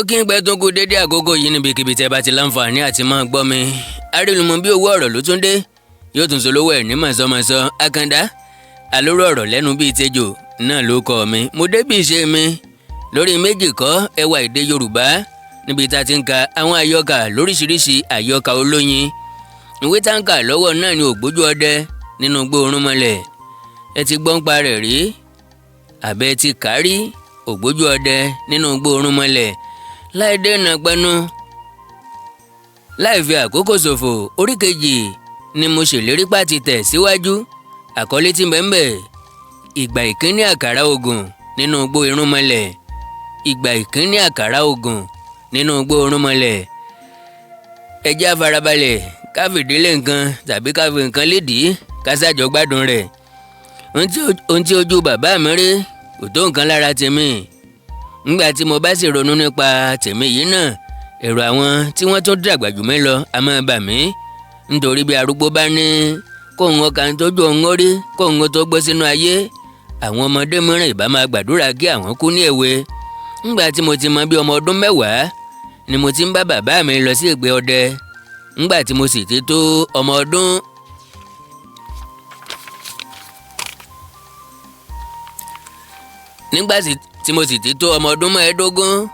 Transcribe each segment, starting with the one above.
Kí n pẹ́ tó kú dédé àkókò yìí níbikíbi tẹ́ bá ti láǹfààní àti máa gbọ́ mi. Arínúmọ̀ bí owó ọ̀rọ̀ ló tún dé, yóò tún solówó ẹ̀ ní mọ̀sánmọ̀sán. Akanda alóró ọ̀rọ̀ lẹ́nu bíi tejò náà ló kọ́ mi. Mo débì ṣe mi lórí méjì kọ́ ẹwà èdè Yorùbá, níbi tá a ti ń ka àwọn àyọkà lóríṣiríṣi, àyọkà olóyin. Ìwé tá ń kà lọ́wọ́ náà ni Ògbójú Ọdẹ nínú Igbó Irúnmọlẹ̀. Ẹ ti gbọ́n pa rẹ̀ rí àbẹ́ ti kárí Ògbójú Ọdẹ nínú Igbó Irúnmọlẹ̀? Láì dènà pẹnu, láì fi àkókò ṣòfò, orí kejì ni mo ṣèlérí pàtì tẹ̀ síwájú. Àkọlé tí mbẹ́mbẹ́: Ìgbà ìkíní àkàrà ogun nínú Igbó Irúnmọlẹ̀. Ìgbà ìkíní àkàrà ogun nínú Igbó Irúnmọlẹ̀. Ẹ jẹ́ á farabalẹ̀ ká fìdílé nǹkan tàbí ká fi nǹkan lédìí, ká ṣàjọ gbádùn rẹ̀. Ohun tí ojú bàbá mi rí kò tó nǹkan lára tèmi. Ńgbà tí mo bá sì ronú nípa tèmi yìí náà, èrò àwọn tí wọ́n tún dàgbà jù mí lọ a máa bà mí, nítorí bí arúgbó bá ní kóun ọkà ń tójú òun ó rí kóun ó tó gbé sínú ayé, àwọn ọmọdé mìíràn ìbá máa gbàdúrà kí àwọn kú ní èwe. Ńgbà tí mo ti mọ bí ọmọ ọdún 10 ni mo ti ń bá bàbá mi lọ sí ìgbé ọdẹ. Ńgbà tí mo sì ti tó ọmọ ọdún nígbà tí mo sì ti tó ọmọ ọdún 15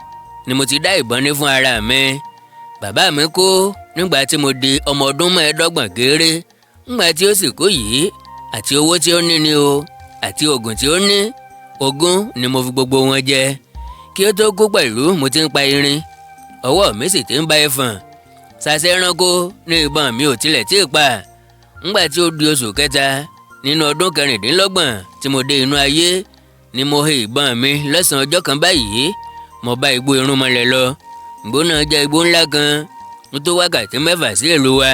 ni mo ti dá ìbọn ní fún ara mi. Bàbá mi kú nígbà tí mo di ọmọ ọdún 25 gééré. Ńgbà tí ó sì kú yìí, àti owó tí ó ní ni o, àti oògùn tí ó ní, ogún ni mo fi gbogbo wọn jẹ. Kí ó tó kú pẹ̀lú, mo ti ń pa irin, ọwọ́ mi sì ti ń bá ẹfọ̀n. Ṣàṣẹ ẹranko ní ìbọn mi ò tilẹ̀ tí ì pa. Ńgbà tí ó di oṣù kẹta nínú ọdún 26 tí mo dé inú ayé ni mo he ìbọn mi lọ́sàn-án ọjọ́ kan báyìí. Mo bá igbó Irúnmọlẹ̀ lọ. Igbó náà jẹ́ igbó ńlá kan ó tó wákàtí 6 sí ìlú wa.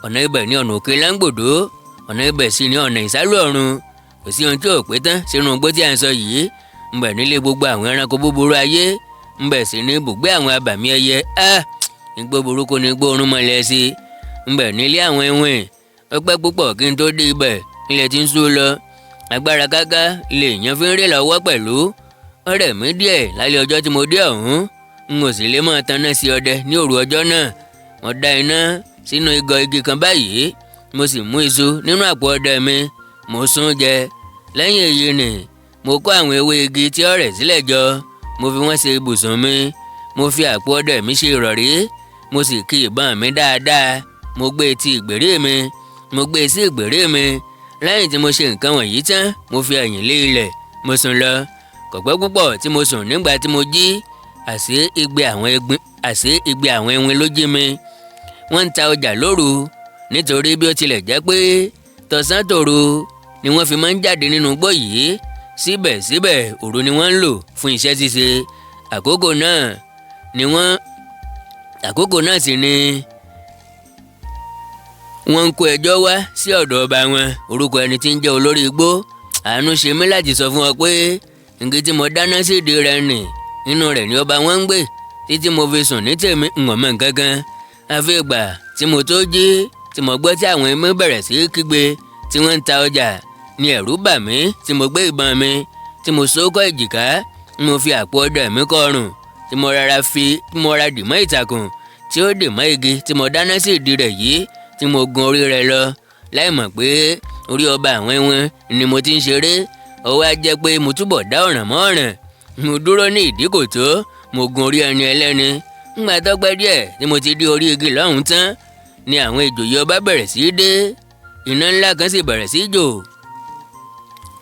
Ọ̀nà ibẹ̀ ní ọ̀nà òkè Láńgbòdo, ọ̀nà ibẹ̀ sì ní ọ̀nà ìsálú ọ̀run. Kò sí ohun tí ò pé tán sínú igbó tí à ń sọ yìí. Ńbẹ̀ nílé gbogbo àwọn ẹranko búburú ayé, ńbẹ̀ sì ní ibùgbé àwọn abàmì ẹyẹ. Á igbó burúkú ni igbó Irúnmọlẹ̀ sí. Ńbẹ̀ nílé àwọn ẹwìn. Ó pẹ́ púpọ̀ kí n tó dé ibẹ̀, ilẹ̀ tí ń sú lọ. Agbára káká lè yan fi ń rè lọ́wọ́ pẹ̀lú. Ó rẹ̀ mí díẹ̀ lálẹ́ ọjọ́ tí mo dé ọ̀hún. N ò sì lè máa taná sí ọdẹ ní òru ọjọ́ náà. Mo dá iná sínú igọ̀ igi kan báyìí, mo sì mú iṣu nínú àpò ọdẹ mi, mo sún jẹ. Lẹ́yìn èyí ni mo kó àwọn ewé igi tí ó rẹ̀ sílẹ̀ jọ, mo fi wọ́n ṣe ibùsùn mi. Mo fi àpò ọdẹ mi ṣe ìrọ̀rí, mo sì ki ìbọn mi dáadáa, mo gbé e ti ìgbèrí mi, mo gbé e sí ìgbèrí mi. Lẹ́yìn tí mo ṣe nǹkan wọ̀nyí tán, mo fi ẹ̀yìn lé ilẹ̀, mo sùn lọ. Kò pẹ́ púpọ̀ tí mo sùn nígbà tí mo jí, àṣé igbe àwọn ẹwin ló jí mi. Wọ́n ń ta ọjà lóru, nítorí bí ó tilẹ̀ jẹ́ pé tọ̀sán tòru ni wọ́n fi máa ń jáde nínú igbó yìí, síbẹ̀síbẹ̀ òru ni wọ́n ń lò fún iṣẹ́ ṣíṣe. Àkókò náà sì ni wọ́n ń kó ẹjọ́ wá sí ọ̀dọ̀ ọba wọn, orúkọ ẹni tí ń jẹ́ olórí igbó. Àánú ṣe mí láti sọ fún ọ pé ǹgí tí mo dáná sídìí rẹ̀ nì, inú rẹ̀ ni ọba wọn ń gbé. Títí mo fi sùn ní tèmi, ń wọ̀n mọ́ nǹkan kan. Àfi ìgbà tí mo tó jí, tí mo gbọ́ tí àwọn ẹmí bẹ̀rẹ̀ sí kígbe tí wọ́n ń ta ọjà, ni ẹ̀rù bà mí tí mo gbé ìbọn mi, tí mo so kọ́ èjìká, mo fi àpò ọdẹ mi kọ́ ọrùn, tí mo rárá fi tí mo ra dì mọ́ ìtàkùn tí ó dì mọ́ igi tí mo dáná sí ìdí rẹ̀ yìí, tí mo gun orí rẹ̀ lọ, láì mọ̀ pé orí ọba àwọn ẹwọn ni mo ti ń ṣeré. Ó wá jẹ́ pé mo túbọ̀ dá ọ̀ràn mọ́ ọ̀ràn. Mo dúró ní ìdíkòtó, mo gun orí ẹni ẹlẹ́ni. Ńgbà tó pẹ́ díẹ̀ tí mo ti dé orí igi lọ́hùn tán ni àwọn ìjòyè ọba bẹ̀rẹ̀ sí í dé. Iná ńlá kan sì bẹ̀rẹ̀ sí í jò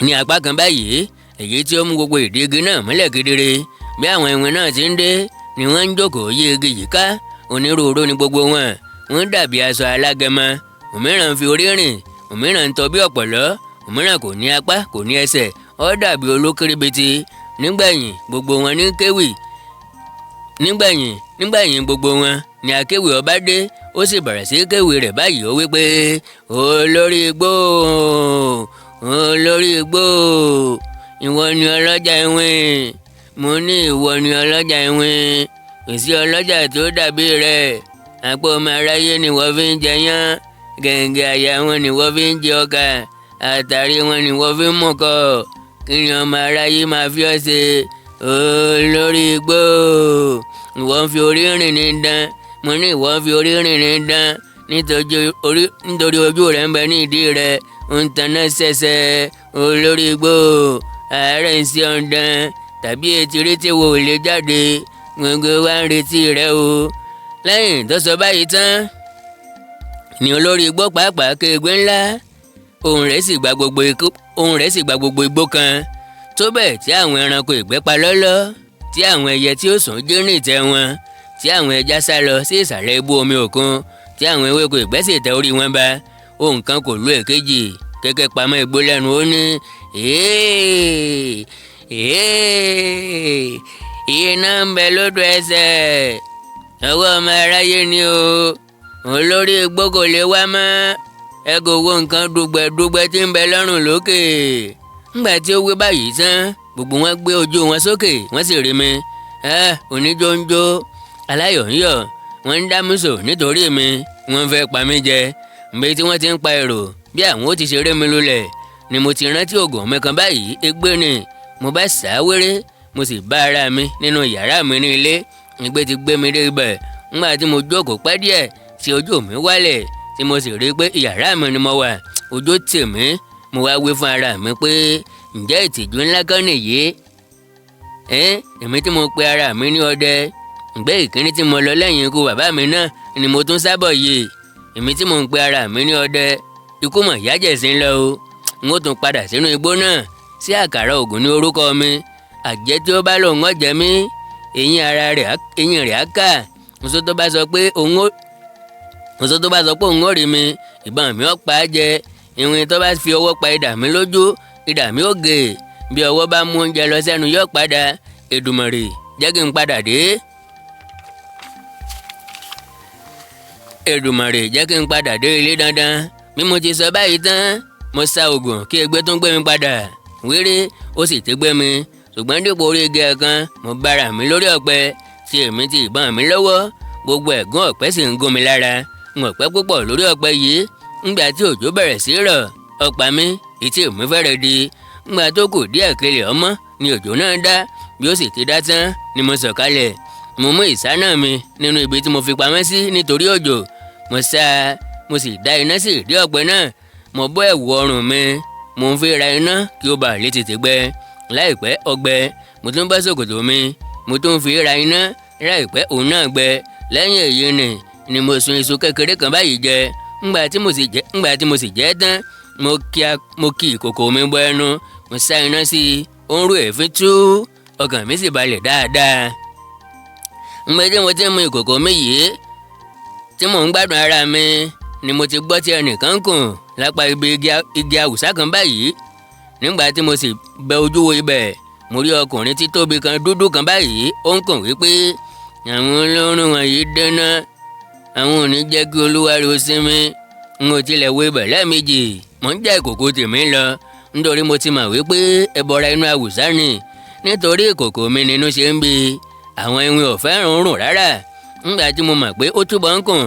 ní apá kan báyìí, èyí tí ó mú gbogbo ìdí igi náà mọ́lẹ̀ kedere. Bí àwọn ẹ̀wọ̀n náà ti ń dé ni wọ́n ń jókòó yí igi yìí ká. Onírúurú ni gbogbo wọn, wọ́n dàbí aṣọ alágẹmọ. Òmíràn fi orí rìn, òmíràn ń tọ́ bí ọ̀pọ̀lọ́, òmíràn kò ní apá, kò ní ẹsẹ̀, ó dàbí olókìrìbìtì. Nígbẹ̀yìn gbogbo wọn ní kéwì. Nígbẹ̀yìn gbogbo wọn ni akéwì ọba dé. Ó sì bẹ̀rẹ̀ sí kéwì rẹ̀ báyìí. Ó wí pé: "Olórí igbó, olórí igbó, ìwọ ni ọlọ́jà ìwìn. Mo ní ìwọ ni ọlọ́jà ìwìn, kò sí ọlọ́jà tó dàbí rẹ̀. Àpò ọmọ aráyé ni wọ́n fi ń jẹyán, gẹ̀ǹgẹ̀ àyà wọn ni wọ́n fi ń jẹ ọkà, àtàrí wọn ni wọ́n fi ń mọ̀kọ́. Kí ni ọmọ aráyé máa fi ọ́ ṣe, olórí igbó?" Ìwọ ń fi orí rìn ní dán. Mo ní ìwọ ń fi orí rìn ní dán nítorí ojú rẹ̀ ń bẹ ní ìdí rẹ̀ ń taná ṣẹ̀ṣẹ̀. Olórí igbó, àárẹ̀ ń ṣe ọ̀dàn tàbí etí rétí wo lè jáde? Gbogbo wa ń retí rẹ o. Lẹ́yìn tó sọ báyìí tán ni olórí igbó pàápàá ké egbe ńlá. Ohùn rẹ̀ sì gba gbogbo igbó kan, tó bẹ́ẹ̀ tí àwọn ẹranko ìgbẹ́ pa lọ́lọ́, tí àwọn ẹyẹ tí ó sùn jí ní ìtẹ́ wọn, tí àwọn ẹja sá lọ sí ìsàlẹ̀ ibú omi òkun, tí àwọn ewéko ìgbẹ́ sì tẹ orí wọn ba. Ohùn kan kò lu èkejì. Kẹ́kẹ́ pamọ́ igbó lẹ́nu, ó ní, "Èè, èè, iná ń bẹ lódò ẹsẹ̀ ọwọ́ ọmọ aráyé ni o. Olórí igbó kò lè wá mọ́. Ẹ kò wo nǹkan dùgbẹ̀dùgbẹ̀ tí ń bẹ lọ́rùn lókè." Ńgbà tí ó wí báyìí tán, gbogbo wọn gbé ojú wọn sókè, wọ́n sì rí mi. Ẹ oníjó ń jó, aláyọ̀ ń yọ̀, wọ́n ń dá músò nítorí mi. Wọ́n fẹ́ pa mí jẹ. Nbẹ tí wọ́n ti ń pa èrò bí àwọn ó ti ṣeré mi lulẹ̀ ni mo ti rántí oògùn mi kan báyìí. Égbé ni mo bá sá wéré, mo sì bá ara mi nínú yàrá mi ní ilé. Ìgbé ti gbé mi dé ibẹ̀. Ńgbà tí mo jókòó pẹ́ díẹ̀ tí ojú mi wálẹ̀, tí mo sì rí i pé yàrá mi ni mo wà, ojú tì mí. Mo wá wí fún ara mi pé, ǹjẹ́ ìtìjú ńlá kan nìyí? Ẹ́n, èmi tí mo pe ara mi ní ọdẹ, ǹgbẹ́ ìkíní tí mo lọ lẹ́yìn ikú bàbá mi náà ni mo tún sábọ̀ yìí. Èmi tí mo ń pe ara mi ní ọdẹ, ikú mọ̀ yájẹ̀sín lọ o. N ó tún padà sínú igbó náà. Sí àkàrà ògùn ní orúkọ mi. Àjẹ́ tí ó bá lòun ọ̀jẹ̀ mí, eyín ara rẹ̀, eyín rẹ̀ á kà. Oṣó tó bá sọ pé òun ó rí mi, ìbọn mi ó pa á jẹ. Ìwìn tó bá fi ọwọ́ pa idà mi lójú, idà mi ó gé. Bí ọwọ́ bá mú oúnjẹ lọ sẹ́nu, yóò padà. Èdùmàrè, jẹ́ kí n padà dé. Èdùmàrè, jẹ́ kí n padà dé ilé dandan. Bí mo ti sọ báyìí tán, mo sa oògùn kí egbé tó ń gbé mi padà wéré. Ó sì ti gbé mi, ṣùgbọ́n dípò orí igi ẹ̀kan, mo bára mi lórí ọ̀pẹ tí èmi ti ìbọn mi lọ́wọ́. Gbogbo ẹ̀gún ọ̀pẹ sì ń gún mi lára. N ò pẹ́ púpọ̀ lórí ọ̀pẹ yìí ńgbà tí òjò bẹ̀rẹ̀ sí rọ̀. Ọ̀pá mi, etí mi fẹ́rẹ̀ di. Ńgbà tó kù díẹ̀ kele ọmọ ni òjò náà dá. Bí ó sì ti dá tán ni mo sọ̀kalẹ̀. Mo mú ìsáná mi nínú ibi tí mo fi pamọ́ sí nítorí òjò. Mo sá, mo sì dá iná sí ìdí ọ̀pẹ náà. Mo bọ́ ẹ̀wù ọrùn mi, mo ń fi ra iná kí ó bàa lè tètè gbẹ. Láìpẹ́, ó gbẹ. Mo tún bọ́ ṣòkòtò mi, mo tún fi ra iná. Láìpẹ́, òun náà gbẹ. Lẹ́yìn èyí ni mo sun iṣu kékeré kan báyìí jẹ. Ńgbà tí mo sì jẹ tán, mo kí ìkòkò mi bọ ẹnu, mo sá iná sí i, ó ń rú èéfín tú, ọkàn mi sì balẹ̀ dáadáa. Ńgbà tí mo ti ń mu ìkòkò mi yìí, tí mò ń gbádùn ara mi, ni mo ti gbọ́ tí ẹnìkan kùn lápá ibi igi awùsá kan báyìí. Nígbà tí mo sì bẹ ojú wo ibẹ̀, mo rí ọkùnrin títóbi kan, dúdú kan báyìí. Ó ń kùn wípé, "Àwọn olórùn wọ̀nyí dáná, àwọn ò ní jẹ́ kí olúwa rẹ̀ ó sinmi." N ò tilẹ̀ wo ibẹ̀ lẹ́ẹ̀mejì. Mò ń jẹ́ ìkòkò tèmi lọ, nítorí mo ti mọ̀ wípé ẹbọra inú awùsá ni. Nítorí ìkòkò mi nínú ṣe ń bi. Àwọn iwin ò fẹ́ràn rùn rárá. Nígbà tí mo mọ̀ pé ó túbọ̀ ń kùn,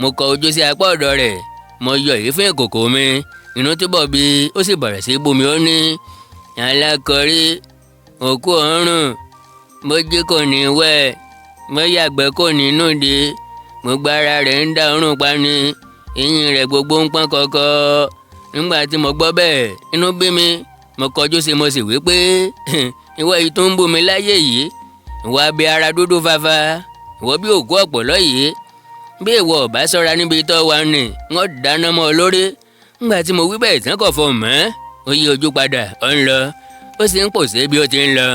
mo kọ ojú sí apá ọ̀dọ̀ rẹ̀. Mo yọ èéfín ìkòkò mi. Inú túbọ̀ bí, ó sì bẹ̀rẹ̀ sí bú mi. Ó ní, "Alákọ̀rí, òkú ọ̀run, bójú kò ní wẹ̀, bóyàgbẹ́ kò ní nùdí. Gbogbo ara rẹ̀ ń dá òórùn pa ni, eyín rẹ̀ gbogbo ń pọ́n kọ̀kọ̀." Nígbà tí mo gbọ́ bẹ́ẹ̀, inú bí mi. Mo kọjú sí, mo sì wí pé, "Ìwọ yìí tó ń bú mi láyé yìí, ìwọ abẹ ara dúdú fafa, ìwọ bí òkú ọ̀pọ̀lọ́ yìí, bí ìwọ ò bá ṣọ́ra níbi tó wà ní, wọ́n dáná mọ́ ọ lórí." Nígbà tí mo wí bẹ́ẹ̀ tán, kò fọ mọ́. Ó yí ojú padà, ó ń lọ, ó sì ń pòṣé bí ó ti ń lọ.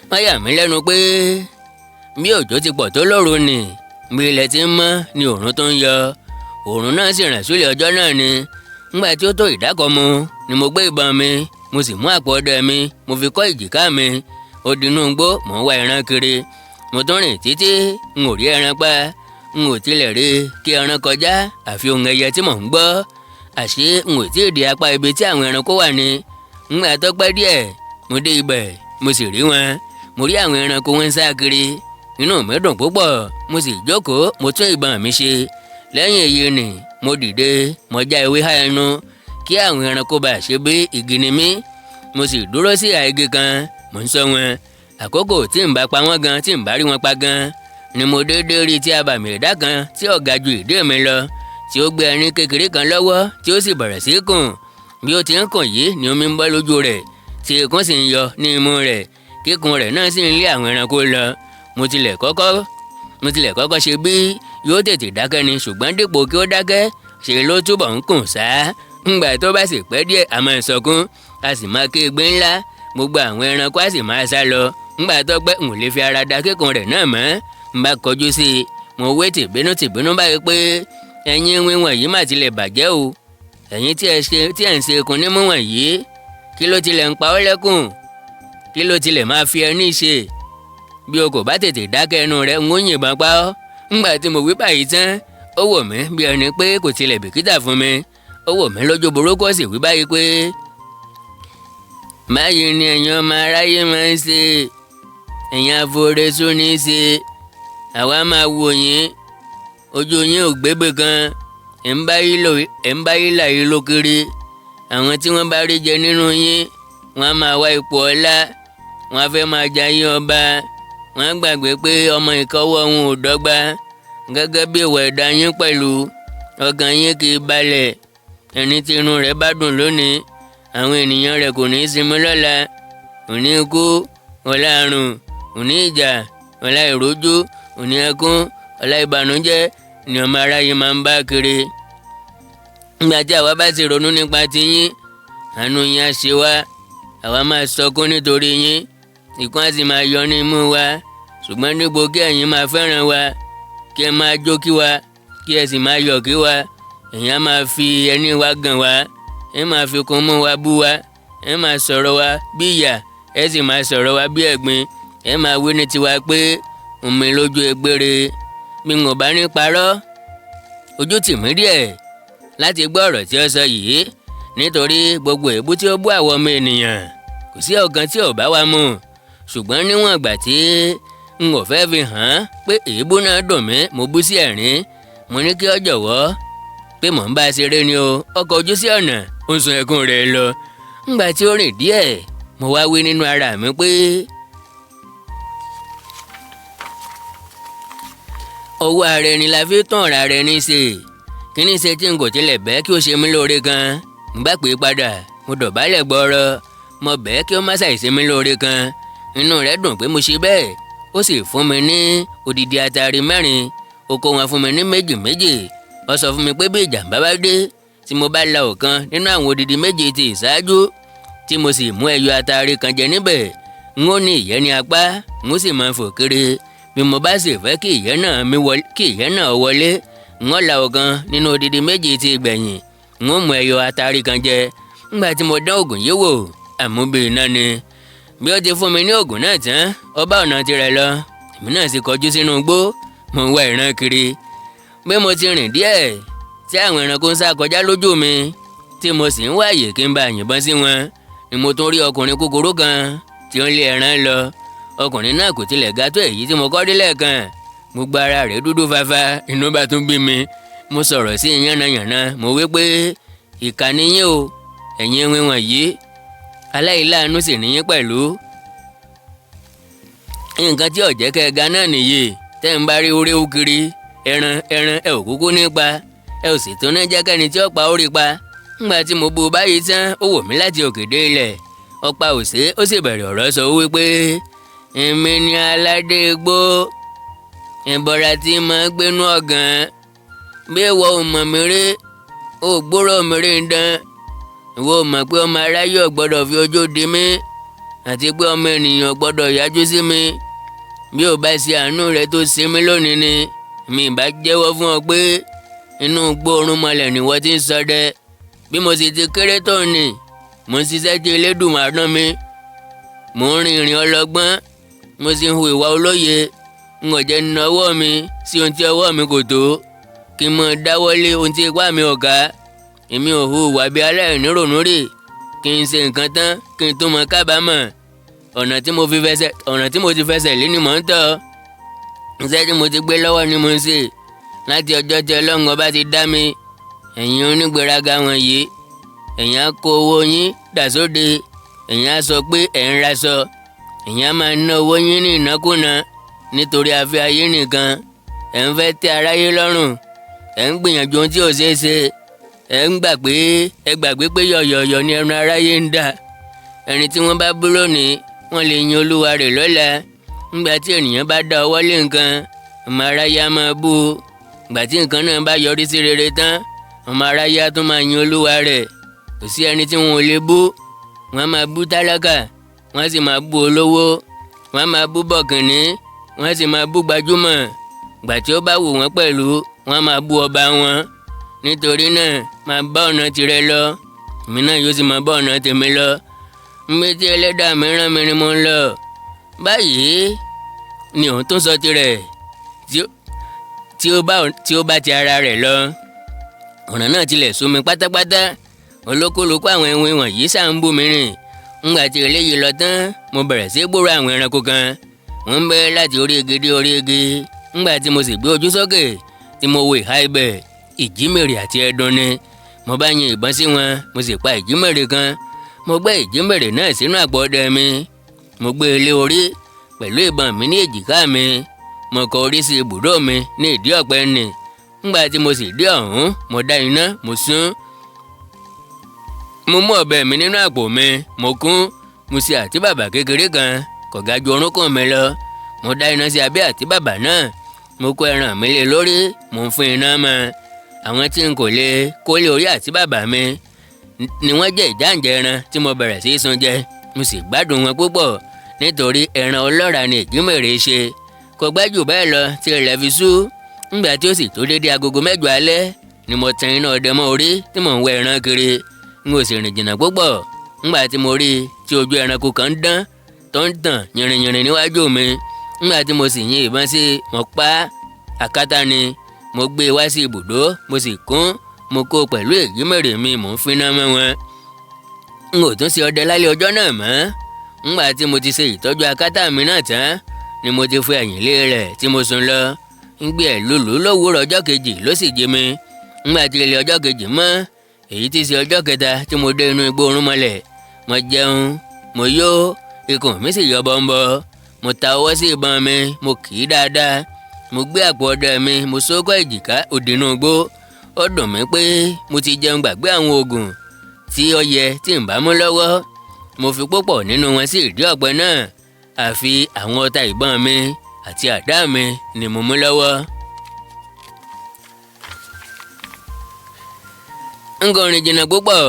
Wọ́n yà mí lẹ́nu pé bí òjò ti pọ̀ tó lóru ni, bí ilẹ̀ ti ń mọ́ ni òòrùn tó ń yọ. Òòrùn náà sì ràn sílẹ̀ ọjọ́ náà ni. Nígbà tí ó tó ìdákọ̀mu ni mo gbé ìbọn mi, mo sì mú àpò ọdẹ mi, mo fi kọ́ èjìká mi. Ó dinú igbó, mò ń wá ẹran kiri. Mo tún rìn títí, n ò rí ẹran pa. N ò tilẹ̀ rí kí ẹran kọjá, àfi ohùn ẹyẹ tí mò ń gbọ́. Àṣé n ò tí ì dé apá ibi tí àwọn ẹranko wà ni. Ńgbà tó pẹ́ díẹ̀, mo dé ibẹ̀, mo sì rí wọn. Mo rí àwọn ẹranko, wọn ń sá kiri. Inú mi dùn púpọ̀. Mo sì jókòó, mo tún ìbọn mi ṣe. Lẹ́yìn èyí ni mo dìde, mo já ewé há ẹnu kí àwọn ẹranko bá ṣe bí igi ni mí. Mo sì dúró sí ìhà igi kan, mò ń ṣọ́ wọn. Àkókò tí n bá pa wọ́n gan, tí n bá rí wọn pa gan ni mo déédéé rí tí abàmì ẹ̀dá kan tí ó ga ju ìdí mi lọ, tí ó gbé ẹrin kékeré kan lọ́wọ́, tí ó sì bẹ̀rẹ̀ sí í kùn. Bí ó ti ń kùn yìí ni omi ń bọ́ lójú rẹ̀, tí ikún sì ń yọ ní imú rẹ̀, kíkùn rẹ̀ náà sì ń lé àwọn ẹranko lọ. Mo tilẹ̀ kọ́kọ́ ṣe bí yóò tètè dákẹ́ ni, ṣùgbọ́n dípò kí ó dákẹ́, ṣe ló túbọ̀ ń kùn sáá. Ńgbà tó bá sì pẹ́ díẹ̀, a máa sọkún, a sì máa ké egbe ńlá. Gbogbo àwọn ẹranko á sì máa sá lọ. Ńgbà tó pẹ́, n ò lè fi ara da kíkùn rẹ̀ náà mọ́. N bá kọjú sí i, mo wé tìbínú tìbínú báyìí pé, "Ẹ̀yin wíwọ̀n yìí mà tilẹ̀ bàjẹ́ o. Ẹ̀yin tí ẹ ṣe tí ẹ̀ ń ṣe ikùn nímú wọ̀nyí, kí ló tilẹ̀ ń pa ọ́ lẹ́kùn? Kí ló tilẹ̀ máa fi ẹní ṣe? Bí o kò bá tètè dákẹ́ ẹnu rẹ̀, ń ó yìnbọn pa ọ́." Ńgbà tí mo wí báyìí tán, ó wò mí bí ẹni pé kò tilẹ̀ bìkítà fún mi. Ó wò mí lójú burúkú, ó sì wí báyìí pé, "Báyìí ni ẹ̀yin ọmọ aráyé máa ń ṣe. Ẹ̀yin aforesú ní í ṣe. Àwa máa wò yín, ojú yín ò gbébè kan. Ẹ̀ ń bá yílà yìí ló kiri. Àwọn tí wọ́n bá rí jẹ nínú yín, wọ́n á máa wá ipò ọlá, wọ́n á fẹ́ máa jayé ọba. Wọ́n á gbàgbé pé ọmọ ìkọ́wọ́ wọn ò dọ́gba gẹ́gẹ́ bí ìwà ẹ̀dá yín pẹ̀lú. Ọkàn yín kì í balẹ̀. Ẹni tí inú rẹ̀ bá dùn lónìí, àwọn ènìyàn rẹ̀ kò ní í sinmi lọ́la. Òní ikú, ọ̀la àrùn, òní ìjà, ọ̀la ìrójú, òní ẹkún, ọ̀la ìbànújẹ́ ni ọmọ aráyé máa ń bá kiri. Nígbà tí àwa bá sì ronú nípa tiyín, àánú yín á ṣe wá. Àwa máa sọkún nítorí yín, ìkún á sì máa yọ ní imú wa. Ṣùgbọ́n dípò kí ẹ̀yin máa fẹ́ràn wa, kí ẹ máa jó kí wa, kí ẹ sì máa yọ̀ kí wa, ẹ̀yin á máa fi ẹní wa gàn wá, ẹ máa fi kún mú wa bú wa, ẹ máa sọ̀rọ̀ wa bí ìyà, ẹ sì máa sọ̀rọ̀ wa bí ẹ̀gbin. Ẹ máa wí ní tiwa pé omi lójú egbére." Bí n ò bá ní parọ́, ojú tì mí díẹ̀ láti gbọ́ ọ̀rọ̀ tí ó sọ yìí, nítorí gbogbo èébú tí ó bú àwọn ọmọ ènìyàn, kò sí ọ̀kan tí ò bá wa mu. Ṣùgbọ́n níwọ̀n ìgbà tí n ò fẹ́ fi hàn án pé èébú náà dùn mí, mo bú sí ẹ̀rín. Mo ní kí ó jọ̀wọ́, pé mò ń bá a ṣeré ni o. Ó kọjú sí ọ̀nà, ó ń sun ẹkún rẹ̀ lọ. Ńgbà tí ó rìn díẹ̀, mo wá wí nínú ara mi pé, ọwọ́ ara ẹni la fi tán ọ̀rọ̀ ara ẹni ṣe. Kí ní ṣe tí n kò tilẹ̀ bẹ́ẹ̀ kí ó ṣe mí lóore kan? N bá pè é padà, mo dọ̀bálẹ̀ gbọ́rọ̀, mo bẹ́ẹ̀ kí ó má ṣàì ṣe mí lóore kan. Inú rẹ̀ dùn pé mo ṣe bẹ́ẹ̀. Ó sì fún mi ní odidi atari 4. Ó kó wọn fún mi ní méjì méjì. Ó sọ fún mi pé bí ìjàmbá bá dé, tí mo bá la ọ̀kan nínú àwọn odidi méje ti ìṣáájú, tí mo sì mú ẹyọ atari kan jẹ níbẹ̀, n ó ní ìyẹ́ ní apá, n ó sì máa fò kiri. Bí mo bá sì fẹ́ kí ìyẹ́ náà wọlé, n ó la ọ̀kan nínú odidi méje ti ìgbẹ̀yìn, n ó mú ẹyọ atari kan jẹ. Nígbà tí mo dán oògùn yìí wò, àmúbi iná ni. Bí ó ti fún mi ní oògùn náà tán, ó bá ọ̀nà tirẹ̀ lọ. Èmi náà sì kọjú sínú igbó, mo ń wá ìran kiri. Bí mo ti rìn díẹ̀, tí àwọn ẹranko ń sá kọjá lójú mi, tí mo sì ń wá àyè kí n bá yìnbọn sí wọn, ni mo tún rí ọkùnrin kúkúrú kan tí ó ń lé ẹran lọ. Ọkùnrin náà kò tilẹ̀ ga tó èyí tí mo kọ́ rí lẹ́ẹ̀kan. Gbogbo ara rẹ̀ dúdú fafa. Inú bá tún bí mi, mo sọ̀rọ̀ sí yánnayànna. Mo wí pé, "Ìkà ni yín o, ẹ̀yin wíwọ̀n yìí, aláìláàánú sì ní yín pẹ̀lú. Nǹkan tí ó jẹ́ kẹ́ ẹ ga náà nìyí. Tẹ́ ń bá rí oréwú kiri ẹran ẹran, ẹ ò kúkú nípa, ẹ ò sì tún ní jẹ́ kẹ́ni tí ó pa ó rí pa." Ńgbà tí mo bu báyìí tán, ó wò mí láti òkè dé ilẹ̀, ọ̀pá òsè, ó sì bẹ̀rẹ̀ ọ̀rọ̀ sọ wípé, "Èmi ni aládé igbó, ìbọ̀rà tí mo gbénú ọ̀gàn. Bí ìwọ ò mọ̀ mí rí, ò gbúrò mi rí ń dán. Ìwọ ò mọ̀ pé ọmọ aráyé ò gbọ́dọ̀ fi ojú di mí, àti pé ọmọ ènìyàn ò gbọ́dọ̀ yájú sí mi. Bí ò bá ṣe àánú rẹ tó ṣe mí lónìí ni, mi ìbá jẹ́wọ́ fún ọ pé inú gbóòórùn mọ́lẹ̀ ni wọ́n ti ń ṣọdẹ. Bí mo sì ti kéré tó ní, mo ń ṣiṣẹ́ tí Elédùmarè rán mi. Mo ń rin ìrìn ọlọ́gbọ́n, mo sì ń hu ìwà olóye. N ò jẹ́ na ọwọ́ mi sí ohun tí ọwọ́ mi kò tó, kí n mọ̀ dáwọ́lé ohun tí ipá mi ò ká. Èmi ò hu ìwà bí aláìníròònú rè, kí n ṣe nǹkan tán kí n tó mọ kábàámọ̀. Ọ̀nà tí mo ti fẹsẹ̀ lé ni mò ń tọ̀. Iṣẹ́ tí mo ti gbé lọ́wọ́ ni mo ń ṣe láti ọjọ́ tí Ọlọ́run ọba ti dá mi. Ẹ̀yin onígbéraga wọ̀nyí, ẹ̀yin á kó owó yín dà sóde, ẹ̀yin á sọ pé ẹ̀ ń raṣọ, Ìyẹn máa ń ná owó yín ní ìnákúnà nítorí afẹ́ ayé nìkan. Ẹ̀ ń fẹ́ tẹ́ aráyé lọ́rùn, ẹ̀ ń gbìyànjú ohun tí ò ṣeé ṣe. Ẹ̀ ń gbà pé ẹ gbàgbé pé yọ̀yọ̀yọ̀ ni ẹran aráyé ń dà. Ẹni tí wọ́n bá bú lónìí, wọ́n lè yin olúwa rẹ̀ lọ́la. Nígbà tí ènìyàn bá dá ọwọ́ lé nǹkan, ọmọ aráyé á máa bú u. Ìgbà tí nǹkan náà bá yọrí sí rere tán, ọmọ aráyé á tún máa yin olúwa rẹ̀. Kò sí ẹni tí wọn ò lè bú. Wọ́n máa bú tálákà, wọ́n sì máa bú olówó, wọ́n máa bú bọ̀kìnní, wọ́n sì máa bú gbajúmọ̀. Ìgbà tí ó bá wù wọ́n pẹ̀lú, wọ́n máa bú ọba wọn. Nítorí náà, máa bá ọ̀nà tirẹ̀ lọ, èmi náà yóò sì máa bá ọ̀nà tèmi lọ. Níbi tí ẹlẹ́dàá mi rán mi ni mo ń lọ. Báyìí ni òun tún sọ tirẹ̀ tí ó bá ti ara rẹ̀ lọ. Ọ̀ràn náà tilẹ̀ sú mi pátápátá. Olókòlókó àwọn ẹ̀wọ̀n wọ̀nyí ṣáà ń bú mi rìn. Ńgbà tí eléyìí lọ tán, mo bẹ̀rẹ̀ sí gbúrò àwọn ẹranko kan. Wọ́n ń bẹ́ láti orí igi dé orí igi. Ńgbà tí mo sì gbé ojú sókè tí mo wo ìhà ibẹ̀, ìjímèrè àti ẹdun ni. Mo bá yin ìbọn sí wọn, mo sì pa ìjímèrè kan. Mo gbé ìjímèrè náà sínú àpò ọdẹ mi. Mo gbé e lé orí pẹ̀lú ìbọn mi ní èjìká mi. Mo kọ orí sí ibùdó mi ní ìdí ọ̀pẹ nì. Ńgbà tí mo sì dé ọ̀hún, mo dá iná, mo sún. Mo mú ọ̀bẹ mi nínú àpò mi, mo kún. Mo ṣe àtíbàbà kékeré kan, kò ga ju orúnkún mi lọ. Mo dá iná sí abẹ́ àtíbàbà náà. Mo kó ẹran mi lé lórí, mo ń fún iná mọ́. Àwọn tí n kò lè kó lé orí àtíbàbà mi ni wọ́n jẹ́ ìjáǹjẹ ẹran tí mo bẹ̀rẹ̀ sí í sun jẹ. Mo sì gbádùn wọn púpọ̀ nítorí ẹran ọlọ́ràá ni ìjímèrè ṣe. Kò gbẹ́ jù bẹ́ẹ̀ lọ tí ilẹ̀ fi ṣú. Ńgbà tí ó sì tó dédé agogo 8 alẹ́ ni mo tan iná ọdẹ mọ́ orí tí mò ń wá ẹran kiri. N ò sì rìn jìnnà púpọ̀ ńgbà tí mo rí i tí ojú ẹranko kan ń dán tó ń tàn yìnrìnyìnrìn níwájú mi. Ńgbà tí mo sì yin ìbọn sí, mo pa á. Àkátá ni. Mo gbé e wá sí ibùdó, mo sì kún, mo kó pẹ̀lú ìjímèrè mi, mò ń finá mọ́ wọn. N ò tún ṣe ọdẹ lálẹ́ ọjọ́ náà mọ́. Ńgbà tí mo ti ṣe ìtọ́jú akátá mi náà tán ni mo ti fi ẹ̀yìn lé rẹ̀ tí mo sùn lọ. Ń gbé ẹ̀ lùlù lówùúrọ̀ ọjọ́ kejì ló sì jí mi. Ńgbà tí ilẹ̀ ọjọ́ kejì mọ́, èyí tí ṣe ọjọ́ kẹta tí mo dé inú igbó orúnmọlẹ̀, mo jẹun, mo yó, ikùn mi sì yọ bọ́ńbọ́. Mo ta ọwọ́ sí ìbọn mi, mo kì í dáadáa. Mo gbé àpò ọdẹ mi, mo sókọ́ èjìká òdìnnú igbó. Ó dùn mí pé mo ti jẹun gbàgbé àwọn oògùn tí ó yẹ tí n bá mú lọ́wọ́. Mo fi púpọ̀ nínú wọn sí ìdí ọ̀pẹ náà. Àfi àwọn ọta ìbọn mi àti àdá mi ni mo mú lọ́wọ́. N kò rìn jìnnà púpọ̀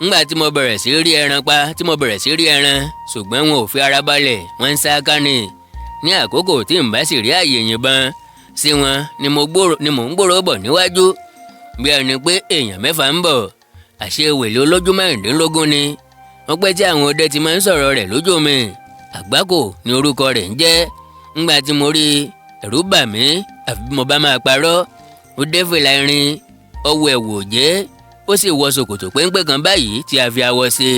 ńgbà tí mo bẹ̀rẹ̀ sí rí ẹran pa, tí mo bẹ̀rẹ̀ sí rí ẹran, ṣùgbọ́n wọn ò fi ara balẹ̀, wọ́n ń sá ká ni. Ní àkókò tí n bá sì rí àyè yìnbọn sí wọn ni mò ń gbòòrò bọ̀ níwájú bí ẹni pé èèyàn 6 ń bọ̀. Àṣé wèlé olójú 16 ni. Wọ́n pẹ́ tí àwọn ọdẹ ti máa ń sọ̀rọ̀ rẹ̀ lójú mi. Àgbákò ni orúkọ rẹ̀ ń jẹ́. Ńgbà tí mo rí, ẹ̀rù bà mí àfi bí mo bá máa parọ́. Ó dé fìlà irin, ó wọ ẹ̀wù òjé, ó sì wọ ṣòkòtò péńpé kan báyìí tí a fi awọ ṣe.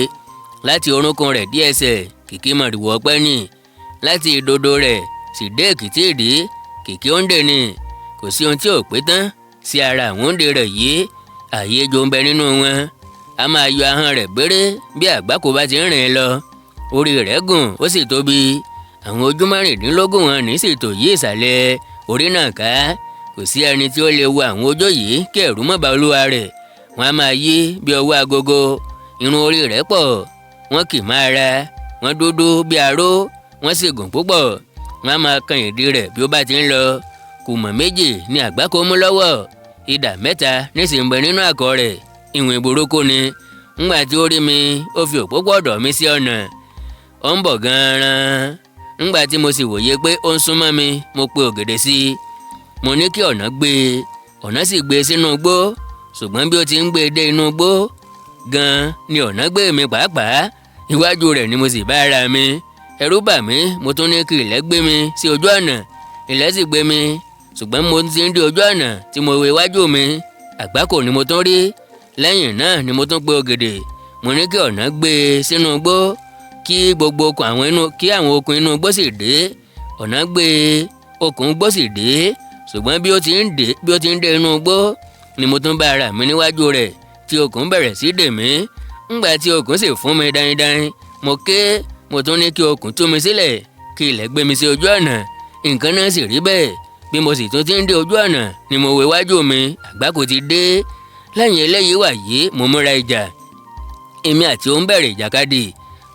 Láti orúnkún rẹ̀ dé ẹsẹ̀, kìkì mọ̀rìwò ọpẹ́ nì. Láti ìdodo rẹ̀ sì dé èkìtì ìdí, kìkì òǹdè ni. Kò sí ohun tí ò pé tán sí ara àwọn òǹdè rẹ̀ yìí. Ààyè ejò ń bẹ nínú wọn. A máa yọ ahọ́n rẹ̀ gbére bí àgbákò bá ti ń rìn lọ. Orí rẹ̀ gùn, ó sì tóbi. Àwọn ojú 16 wọn ní sì tò yí ìsàlẹ̀ orí náà ká. Kò sí ẹni tí ó lè wo àwọn ojú yìí kí ẹ̀rù má bà olúwa rẹ̀. Wọ́n á máa yí bí ọwọ́ agogo. Irun orí rẹ̀ pọ̀, wọ́n kì máa ra, wọ́n dúdú bí aró, wọ́n sì gùn púpọ̀. Wọ́n á máa kan ìdí rẹ̀ bí ó bá ti ń lọ. Kùmọ̀ 2 ni àgbákò mú lọ́wọ́. Idà 3 nísìnyí ń bẹ nínú àkọ̀ rẹ̀. Ìwọ̀n ìburúkú ni. Ńgbà tí ó rí mi, ó fi òpópó ọ̀dọ̀ mi sí ọ̀nà. Ó ń bọ̀ gan-an. Ńgbà tí mo sì wòye pé ó ń súnmọ́ mi, mo pe ògèdè sí i. Mo ní kí ọ̀nà gbé e. Ọ̀nà sì gbé e sínú igbó. Ṣùgbọ́n bí ó ti ń gbé e dé inú igbó gan-an ni ọ̀nà gbé mi pàápàá. Iwájú rẹ̀ ni mo sì bá ara mi. Ẹ̀rù bà mí, mo tún ní kí ilẹ̀ gbé mi sí ojú ọ̀nà. Ilẹ̀ sì gbé mi. Ṣùgbọ́n mo ti ń dé ojú ọ̀nà tí mo wo iwájú mi, àgbákò ni mo tún rí. Lẹ́yìn náà ni mo tún pe ògèdè. Mo ní kí ọ̀nà gbé e sínú igbó, kí gbogbo okùn àwọn inú kí àwọn okùn inú igbó sì dé. Ọ̀nà gbé e, okùn igbó sì dé. Ṣùgbọ́n bí ó ti ń dé inú igbó ni mo tún bá ara mi níwájú rẹ̀ tí okùn bẹ̀rẹ̀ sí dè mí. Ńgbà tí okùn sì fún mi dáindáin, mo ké, mo Mo tún ní kí okùn tú mi sílẹ̀, kí ilẹ̀ gbé mi sí ojú ọ̀nà. Nǹkan náà sì rí bẹ́ẹ̀. Bí mo sì tún ti ń dé ojú ọ̀nà ni mo wo iwájú mi, àgbákò ti dé. Lẹ́yìn eléyìí wà yìí, mo múra ìjà. Èmi àti òun bẹ̀rẹ̀ ìjàkadì.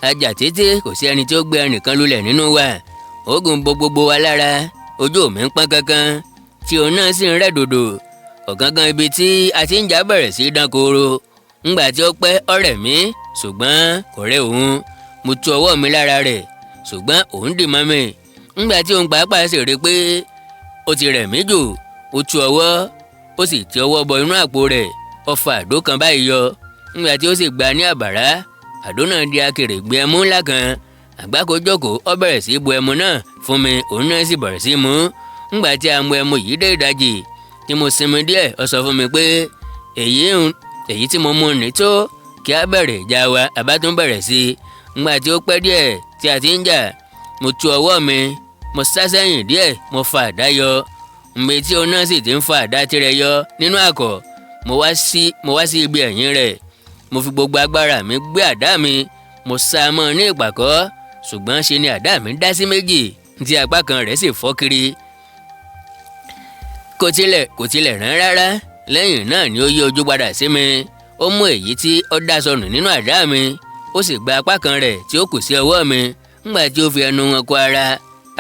Ajá títí, kò sí ẹni tí ó gbé ẹnìkan lulẹ̀ nínú wa. Oògùn bo gbogbo wa lára. Ojú mi ń pọ́n kankan, tí òun náà sì ń rẹ́ dòdò. Ọ̀gángán ibi tí a ti ń jà bẹ̀rẹ̀ sí í dán kooro. Ńgbà tí ó pẹ́, ó rẹ̀ mí, ṣùgbọ́n kò rẹ̀ òun. Mo tú ọwọ́ mi lára rẹ̀, ṣùgbọ́n òun dì mọ́ mi. Ńgbà tí òun pàápàá sì rí i pé ó ti rẹ̀ mí jù, ó tú ọwọ́, ó sì ti ọwọ́ bọ inú àpò rẹ̀, ó fa àdó kan báyìí yọ. Ńgbà tí ó sì gbà ní àbàrá, àdó náà di akèrègbè ẹmu ńlá kan. Àgbákò jókòó, ó bẹ̀rẹ̀ sí í bu ẹmu náà fún mi, òun náà sì bẹ̀rẹ̀ sí í mu. Ńgbà tí a mu ẹmu yìí dé ìdajì, tí mo sinmi díẹ̀, ó sọ fún mi pé èyí tí mo mú ní tó, kí a bẹ̀rẹ̀ ìjà wa. A bá tún bẹ̀rẹ̀ sí i. Ńgbà tí ó pẹ́ díẹ̀ tí a ti ń jà, mo tú ọwọ́ mi, mo sá sẹ́yìn díẹ̀, mo fa àdá yọ. Nbẹ tí òun náà sì ti ń fa àdá tirẹ̀ yọ nínú àkọ̀, mo wá sí ibi ẹ̀yìn rẹ̀. Mo fi gbogbo agbára mi gbé àdá mi, mo sá a mọ́ ní ìpàkọ́, ṣùgbọ́n ṣe ni àdá mi dá sí méjì, tí apá kan rẹ̀ sì fọ́ kiri. Kò tilẹ̀ rán rárá. Lẹ́yìn náà ni ó yí ojú padà sí mi. Ó mú èyí tí ó dá sọnù nínú àdá mi, ó sì gba apá kan rẹ̀ tí ó kù sí ọwọ́ mi. Ńgbà tí ó fi ẹnu wọn kó ara,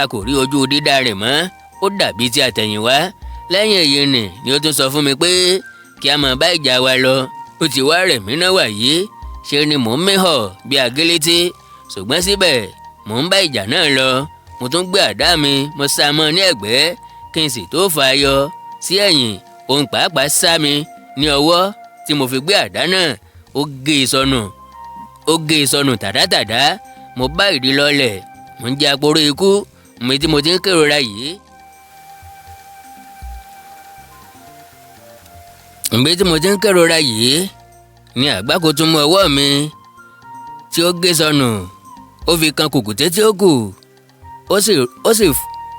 a kò rí ojú dídá rẹ̀ mọ́, ó dàbí ti àtẹ̀yìnwá. Lẹ́yìn èyí ni ó tún sọ fún mi pé kí a máa bá ìjà wa lọ. Ó ti wá rẹ̀ mí náà wà yìí, ṣe ni mò ń mí-họ̀ bí agélétí, ṣùgbọ́n síbẹ̀ mò ń bá ìjà náà lọ. Mo tún gbé àdá mi, mo sá mọ́ ní ẹ̀gbẹ́. Kí n sì tó fà á yọ sí ẹ̀yìn, òun pàápàá sá mi ní ọwọ́ tí mo fi gbé àdá náà, ó gé e sọnù, ó gé e sọnù tàdátàdá. Mo bá ìdí lọlẹ̀, mo ń jẹ aporó ikú mi tí mo ti ń kérora yìí. Nbí tí mo ti ń kérora yìí ni àgbákò tún mú ọwọ́ mi tí ó gé sọnù, ó fi kan kùkùté tí ó kù,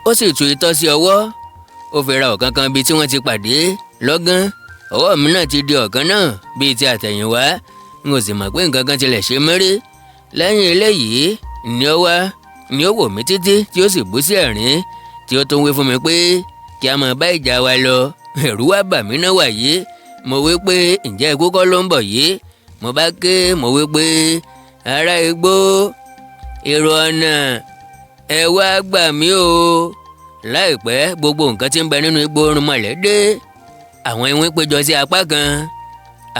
ó sì tu itọ́ sí ọwọ́, ó fi ra ọ̀kan kan bíi tí wọ́n ti pàdé. Lọ́gán, ọwọ́ mi náà ti di ọ̀kan náà bíi ti àtẹ̀yìnwá. N ò sì mọ̀ pé nǹkan kan tilẹ̀ ṣe mí rí. Lẹ́yìn eléyìí ni ó wá ni ó wò mí títí, tí ó sì bú sí ẹ̀rín, tí ó tún wí fún mi pé kí a máa bá ìjà wa lọ. Ẹ̀rù wá bà mí náà wà yìí. Mo wí pé, ǹjẹ́ ikú kọ́ ló ń bọ̀ yìí? Mo bá ké, mo wí pé, ará igbó, èrò ọ̀nà, ẹ wá gbà mí o. Láìpẹ́, gbogbo nǹkan tí ń bẹ nínú igbó irúnmọlẹ̀ dé. Àwọn iwin péjọ sí apá kan,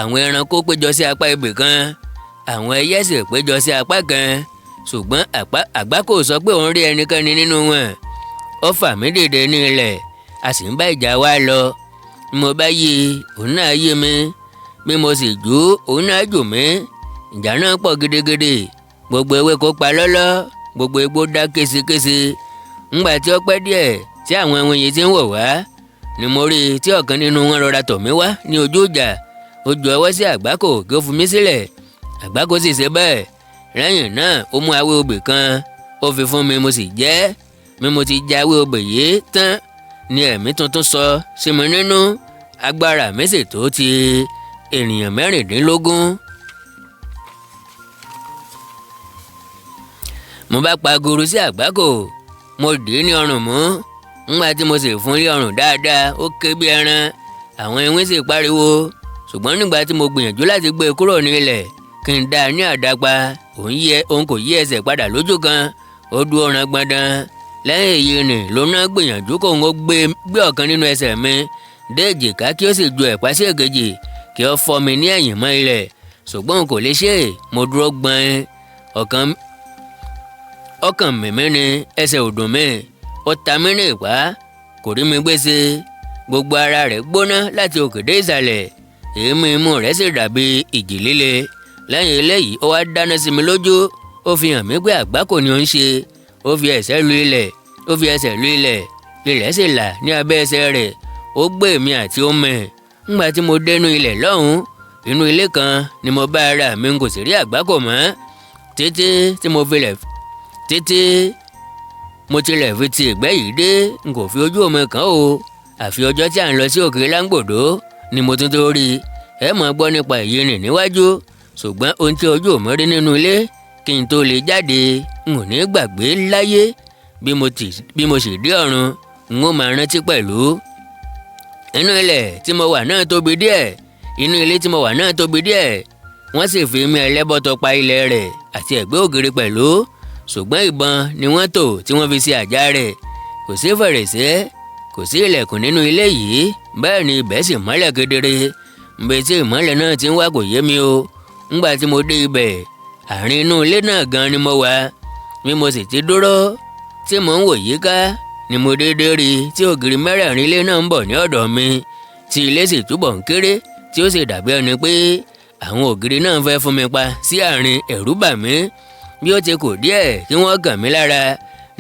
àwọn ẹranko péjọ sí apá ibì kan, àwọn ẹyẹ sì péjọ sí apá kan, ṣùgbọ́n àgbákò sọ pé òun rí ẹnikẹ́ni nínú wọn. Ó fà mí dìde ní ilẹ̀, a sì ń bá ìjà wa lọ. Mo bá yí, òun náà yí mi. Bí mo sì jù, òun náà jù mí. Ìjà náà pọ̀ gidigidi. Gbogbo ewéko pa lọ́lọ́, gbogbo igbó dá késekése. Ńgbà tí ó pẹ́ díẹ̀ tí àwọn ẹwọn yìí ti ń wọ̀ wá, ni mo rí i tí ọ̀kan nínú wọn rọra tọ̀ mí wá ní ojú ìjà. Ó ju ọwọ́ sí àgbákò kí ó fi mí sílẹ̀. Àgbákò sì ṣe bẹ́ẹ̀. Lẹ́yìn náà, ó mú awé obì kan, ó fi fún mi, mo sì jẹ. Bí mo ti jẹ awé obì yìí tán ni ẹ̀mí tuntun sọ sí mi nínú, agbára mi sì tó ti ènìyàn 16. Mo bá pa goro sí àgbákò, mo dì í ní ọrùn mú. Ńgbà tí mo sì fún ní ọrùn dáadáa, ó ké bí ẹran, àwọn iwin sì pariwo. Ṣùgbọ́n nígbà tí mo gbìyànjú láti gbé e kúrò ní ilẹ̀ kí n dá a ní àdápa, òun kò yí ẹsẹ̀ padà lójú kan, ó dúró ran gbọ̀ndàn. Lẹ́yìn èyí ni ló náà gbìyànjú kóun ó gbé ọ̀kan nínú ẹsẹ̀ mi dé èjìká, kí ó sì ju ẹ̀pá sí èkejì, kí ó fọ́ mi ní ẹ̀yìn mọ́ ilẹ̀, ṣùgbọ́n òun kò lè ṣe é. Mo dúró gbọ̀n. Ọkàn mímí ni, ẹsẹ̀ ò dùn mí. Ó ta mí ní ìpá, kò rí mi gbé ṣe. Gbogbo ara rẹ̀ gbóná láti òkè dé ìsàlẹ̀, èémí imú rẹ̀ sì dàbí ìjì líle. Lẹ́yìn eléyìí, ó wá dáná sí mi lójú. Ó fi hàn mí pé àgbákò ni ó ń ṣe. Ó fi ẹsẹ̀ lu ilẹ̀, ó fi ẹsẹ̀ lu ilẹ̀, ilẹ̀ sì là ní abẹ́ ẹsẹ̀ rẹ̀. Ó gbé mi àti omi. Ńgbà tí mo dénú ilẹ̀ lọ́hùn, inú ilé kan ni mo bá ara mi, n kò sì rí àgbákò mọ́ títí tí mo filẹ̀ títí mo tilẹ̀ fi ti ìgbẹ́ yìí dé. N kò fi ojú omi kàn o, àfi ọjọ́ tí à ń lọ sí òkè Láńgbòdo ni mo tún tó rí i. Ẹ mọ̀ gbọ́ nípa èyí rìn níwájú, ṣùgbọ́n ohun tí ojú mi rí nínú ilé Kí n tó lè jáde, n ò ní gbàgbé láyé. Bí mo sì dé ọ̀run, n ó máa rántí pẹ̀lú. Inú ilẹ̀ tí mo wà náà tóbi díẹ̀. Inú ilé tí mo wà náà tóbi díẹ̀. Wọ́n sì fi mí ẹlẹ́bọ̀tọ̀ pa ilẹ̀ rẹ̀ àti ẹ̀gbẹ́ ògiri pẹ̀lú, ṣùgbọ́n ìbọn ni wọ́n tò tí wọ́n fi ṣe àjà rẹ̀. Kò sí fèrèsé, kò sí ilẹ̀kùn nínú ilé yìí. Bẹ́ẹ̀ ni ibẹ̀ sì mọ́lẹ̀ kedere. Nbẹ tí ìmọ́lẹ̀ náà ti ń wá kò yé mi o. Ńgbà tí mo dé ibẹ̀, àárín inú ilé náà gan ni mo wà. Bí mo sì ti dúró tí mò ń wò yíká ni mo déédé rí tí ògiri mẹ́rẹ̀ẹ̀rin ilé náà ń bọ̀ ní ọ̀dọ̀ mi, tí ilé sì túbọ̀ ń kéré, tí ó sì dàbí ẹni pé àwọn ògiri náà fẹ́ fún mi pa sí àárín. Ẹ̀rù bà mí. Bí ó ti kù díẹ̀ kí wọ́n kàn mí lára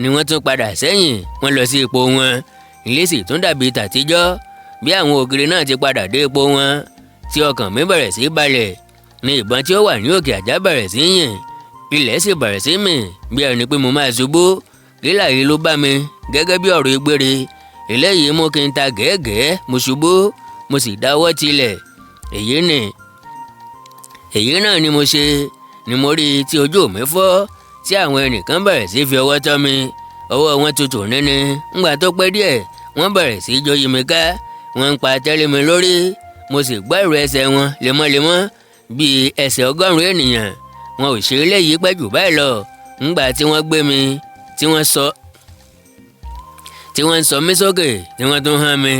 ni wọ́n tún padà sẹ́yìn, wọ́n lọ sí ipò wọn. Ilé sì tún dàbí tàtijọ́. Bí àwọn ògiri náà ti padà dé ipò wọn, tí ọkàn mi bẹ̀rẹ̀ sí balẹ̀, ni ìbọn tí ó wà ní òkè àjà bẹ̀rẹ̀ sí yìn. Ilẹ̀ sì bẹ̀rẹ̀ sí mì bí ẹni pé mo máa ṣubú. Kílà yìí ló bá mi gẹ́gẹ́ bí ọ̀rọ̀ ìgbére. Eléyìí mú kí n ta gẹ́gẹ́, mo ṣubú, mo sì dáwọ́ tilẹ̀. Èyí náà ni mo ṣe ni mo rí tí ojú mi fọ́, tí àwọn ẹnìkan bẹ̀rẹ̀ sí fi ọwọ́ tọ́ mi. Ọwọ́ wọn tutù níní. Ńgbà tó pẹ́ díẹ̀, wọ́n bẹ̀rẹ̀ sí jó yí mi ká, wọ́n ń pa tẹ́lẹ̀ mi lórí. Mo sì gbọ́ ìró ẹsẹ̀ wọn lemọ́lemọ́ bíi ẹsẹ̀ 100 ènìyàn. Wọn ò ṣe eléyìí pẹ́ jù báyìí lọ. Ńgbà tí wọ́n gbé mi, tí wọ́n ń sọ mí sókè, tí wọ́n tún hàn mí,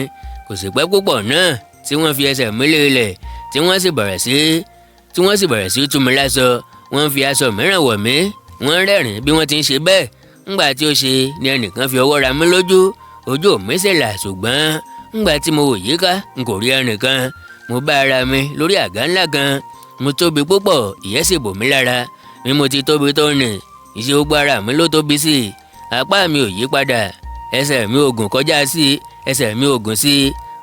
kò sì pẹ́ púpọ̀ náà tí wọ́n fi ẹsẹ̀ mi lé ilẹ̀, tí wọ́n sì bẹ̀rẹ̀ sí tú mi láṣọ. Wọ́n fi aṣọ mìíràn wọ̀ mí. Wọ́n rẹ́rìn bí wọ́n ti ń ṣe bẹ́ẹ̀. Ńgbà tí ó ṣe ni ẹnìkan fi ọwọ́ ra mí lójú, ojú mi sì là. Ṣùgbọ́n ńgbà tí mo wò yíká, n kò rí ẹnìkan. Mo bá ara mi lórí àga ńlá kan. Mo tóbi púpọ̀, ìyẹ́ sì bò mí lára. Bí mo ti tóbi tó nì, ìṣe gbogbo ara mi ló tóbi sí i. Apá mi ò yí padà, ẹsẹ̀ mi ò gùn kọjá sí, ẹsẹ̀ mi ò gùn sí,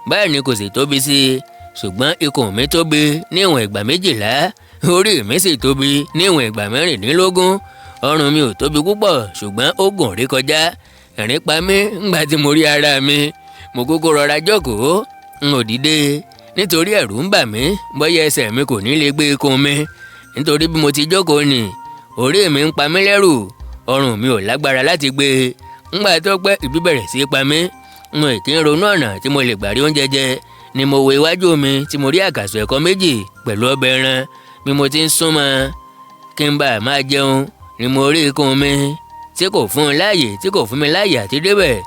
báyìí ni kò sì tóbi sí i. Ṣùgbọ́n ikùn mi tóbi ní ìwọ̀n ìgbà 12, orí mi sì tóbi ní ìwọ̀n ìgbà 16. Ọrùn mi ò tóbi púpọ̀, ṣùgbọ́n ó gùn rí kọjá. Ẹ̀rín pa mí ńgbà tí mo rí ara mi. Mo kúkú rọra jókòó, n ò dìde, nítorí ẹ̀rù ń bà mí bóyá ẹsẹ̀ mi kò ní lè gbé ikùn mi, nítorí bí mo ti jókòó nì, orí mi ń pa mí lẹ́rù, ọrùn mi ò lágbára láti gbé e. Ńgbà tó pẹ́, ìbí bẹ̀rẹ̀ sí í pa mí. N ò kí ń ronú ọ̀nà tí mo lè gbà rí oúnjẹ jẹ ni mo wo iwájú mi tí mo rí àkàsọ̀ ẹ̀kọ méjì pẹ̀lú ọbẹ̀ ẹran. Bí mo ti ń súnmọ́ kí n bá máa jẹun ni mo rí ikùn mi tí kò fún un láàyè, tí kò fún mi láàyè àti débẹ̀.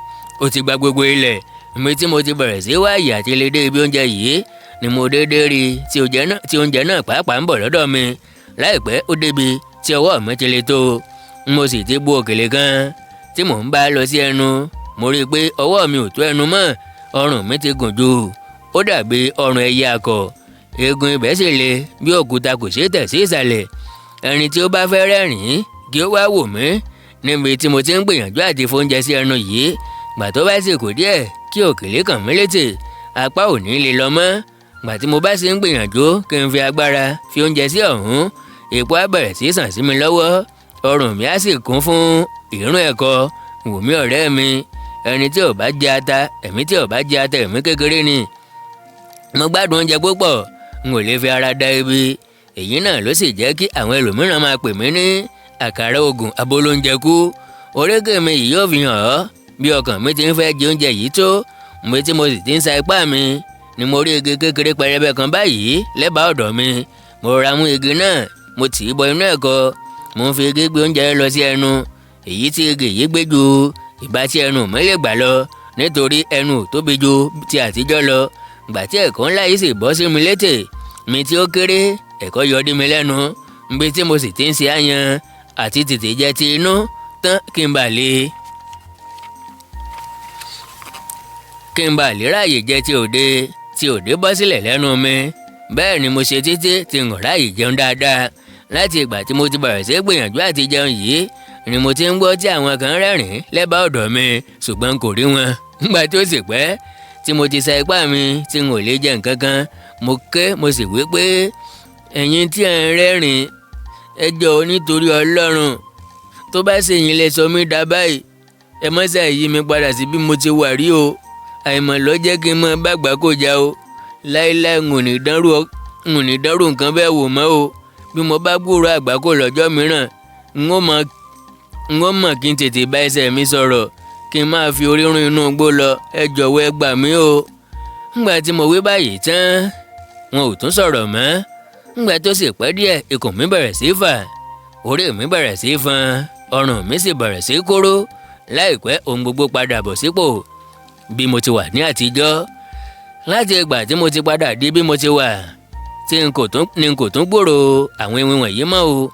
Ó ti gba gbogbo ilẹ̀ mi. Tí mo ti bẹ̀rẹ̀ sí wáàyè àti lè dé ibi oúnjẹ yìí ni mo déédéé rí tí oúnjẹ náà pàápàá ń bọ̀ lọ́dọ̀ mi. Láìpẹ́, ó débi tí ọwọ́ mi ti lè tó. Mo sì ti bu òkèlè kan tí mò ń bá lọ sí ẹnu. Mo rí i pé ọwọ́ mi ò tó ẹnu mọ́. Ọrùn mi ti gùn jù, ó dàbí ọrùn ẹyẹ akọ. Eegun ibẹ̀ sì le bí òkúta, kò ṣeé tẹ̀ sí ìsàlẹ̀. Ẹni tí ó bá fẹ́ rẹ́rìn-ín, kí ó wá wò mí níbi tí mo ti ń gbìyànjú àti fóúnjẹ sí ẹnu yìí. Gbà tó bá sì kù díẹ̀ kí òkèlè kàn mí létè, apá ò ní lè lọ mọ́. Gbà tí mo bá sì ń gbìyànjú kí n fi agbára fi oúnjẹ sí ọ̀hún, èpo á bẹ̀rẹ̀ sí sàn sí mi lọ́wọ́, ọrùn mi á sì kún fún ìrún ẹ̀kọ. Wò mí, ọ̀rẹ́ mi, ẹni tí ò bá jẹ ata, ẹ̀mí tí ò bá jẹ ata, ẹ̀mí kékeré ni. Mo gbádùn oúnjẹ púpọ̀, n ò lè fi ara da ibi. Èyí náà ló sì jẹ́ kí àwọn ẹlòmíràn máa pè mí ní àkàrà oògùn abolóúnjẹ kú. Orékè mi yìí yóò fi hàn ọ́ bí ọkàn mi ti ń fẹ́ jẹ oúnjẹ yìí tó. Mo tí mo sì ti ń sa ipá mi ni mo rí igi kékeré pẹlẹbẹ kan báyìí lẹ́bàá ọ̀dọ̀ mi. Mo rọra mú igi náà, mo tì í bọ inú ẹ̀kọ. Mo ń fi igi gbé oúnjẹ lọ sí ẹnu, èyí tí igi yìí gbé ju ìbá tí ẹnu mi lè gbà lọ, nítorí ẹnu ò tóbi ju ti àtijọ́ lọ. Gbà tí ẹ̀kọ́ ńlá yìí sì bọ́ sí mi létè mi tí ó kéré, ẹ̀kọ́ yọ dí mi lẹ́nu. Nbi tí mo sì ti ń ṣe àyàn àti tètè jẹ ti inú tán kí n bá lè ráàyè jẹ ti òde, tí òde bọ́ sílẹ̀ lẹ́nu mi. Bẹ́ẹ̀ ni mo ṣe títí tí n ò ráàyè jẹun dáadáa. Láti ìgbà tí mo ti bẹ̀rẹ̀ sí gbìyànjú àti jẹun yìí ni mo ti ń gbọ́ tí àwọn kan rẹ́rìn-ín lẹ́bàá ọ̀dọ̀ mi, ṣùgbọ́n n kò rí wọn. Nígbà tí ó sì pẹ́ tí mo ti sa ipá mi tí n ò lè jẹ nǹkan kan, mo ké, mo sì wí pé, "Ẹ̀yin tí ẹ̀ ń rẹ́rìn-ín, ẹ jọ̀ọ́, nítorí Ọlọ́run, tó bá ṣe yín lẹ sọ mí dà báyìí, ẹ má ṣe yí mi padà sí bí mo ti wà rí o. Àìmọ̀ ló jẹ́ kí n mọ bàgbà kò já o. Láéláé, n ò ní dánrú nǹkan bẹ́ẹ̀ wò mọ́ o. Bí mo bá gbúrò àgbákò lọ́jọ́ mìíràn, N ó mọ̀ kí n tètè bá ẹsẹ̀ mi sọ̀rọ̀, kí n máa fi orí rún inú igbó lọ. Ẹ jọ̀wọ́, ẹ gbà mí o." Ńgbà tí mo wí báyìí tán, wọn ò tún sọ̀rọ̀ mọ́. Ńgbà tó sì pẹ́ díẹ̀, ikùn mi bẹ̀rẹ̀ sí fà, orí mi bẹ̀rẹ̀ sí fọn, ọrùn mi sì bẹ̀rẹ̀ sí kóró. Láìpẹ́, ohun gbogbo padà bọ̀ sípò bí mo ti wà ní àtijọ́. Láti ìgbà tí mo ti padà di bí mo ti wà tí n kò tún ni n kò tún gbúrò àwọn iwin wọ̀nyí mọ́ o.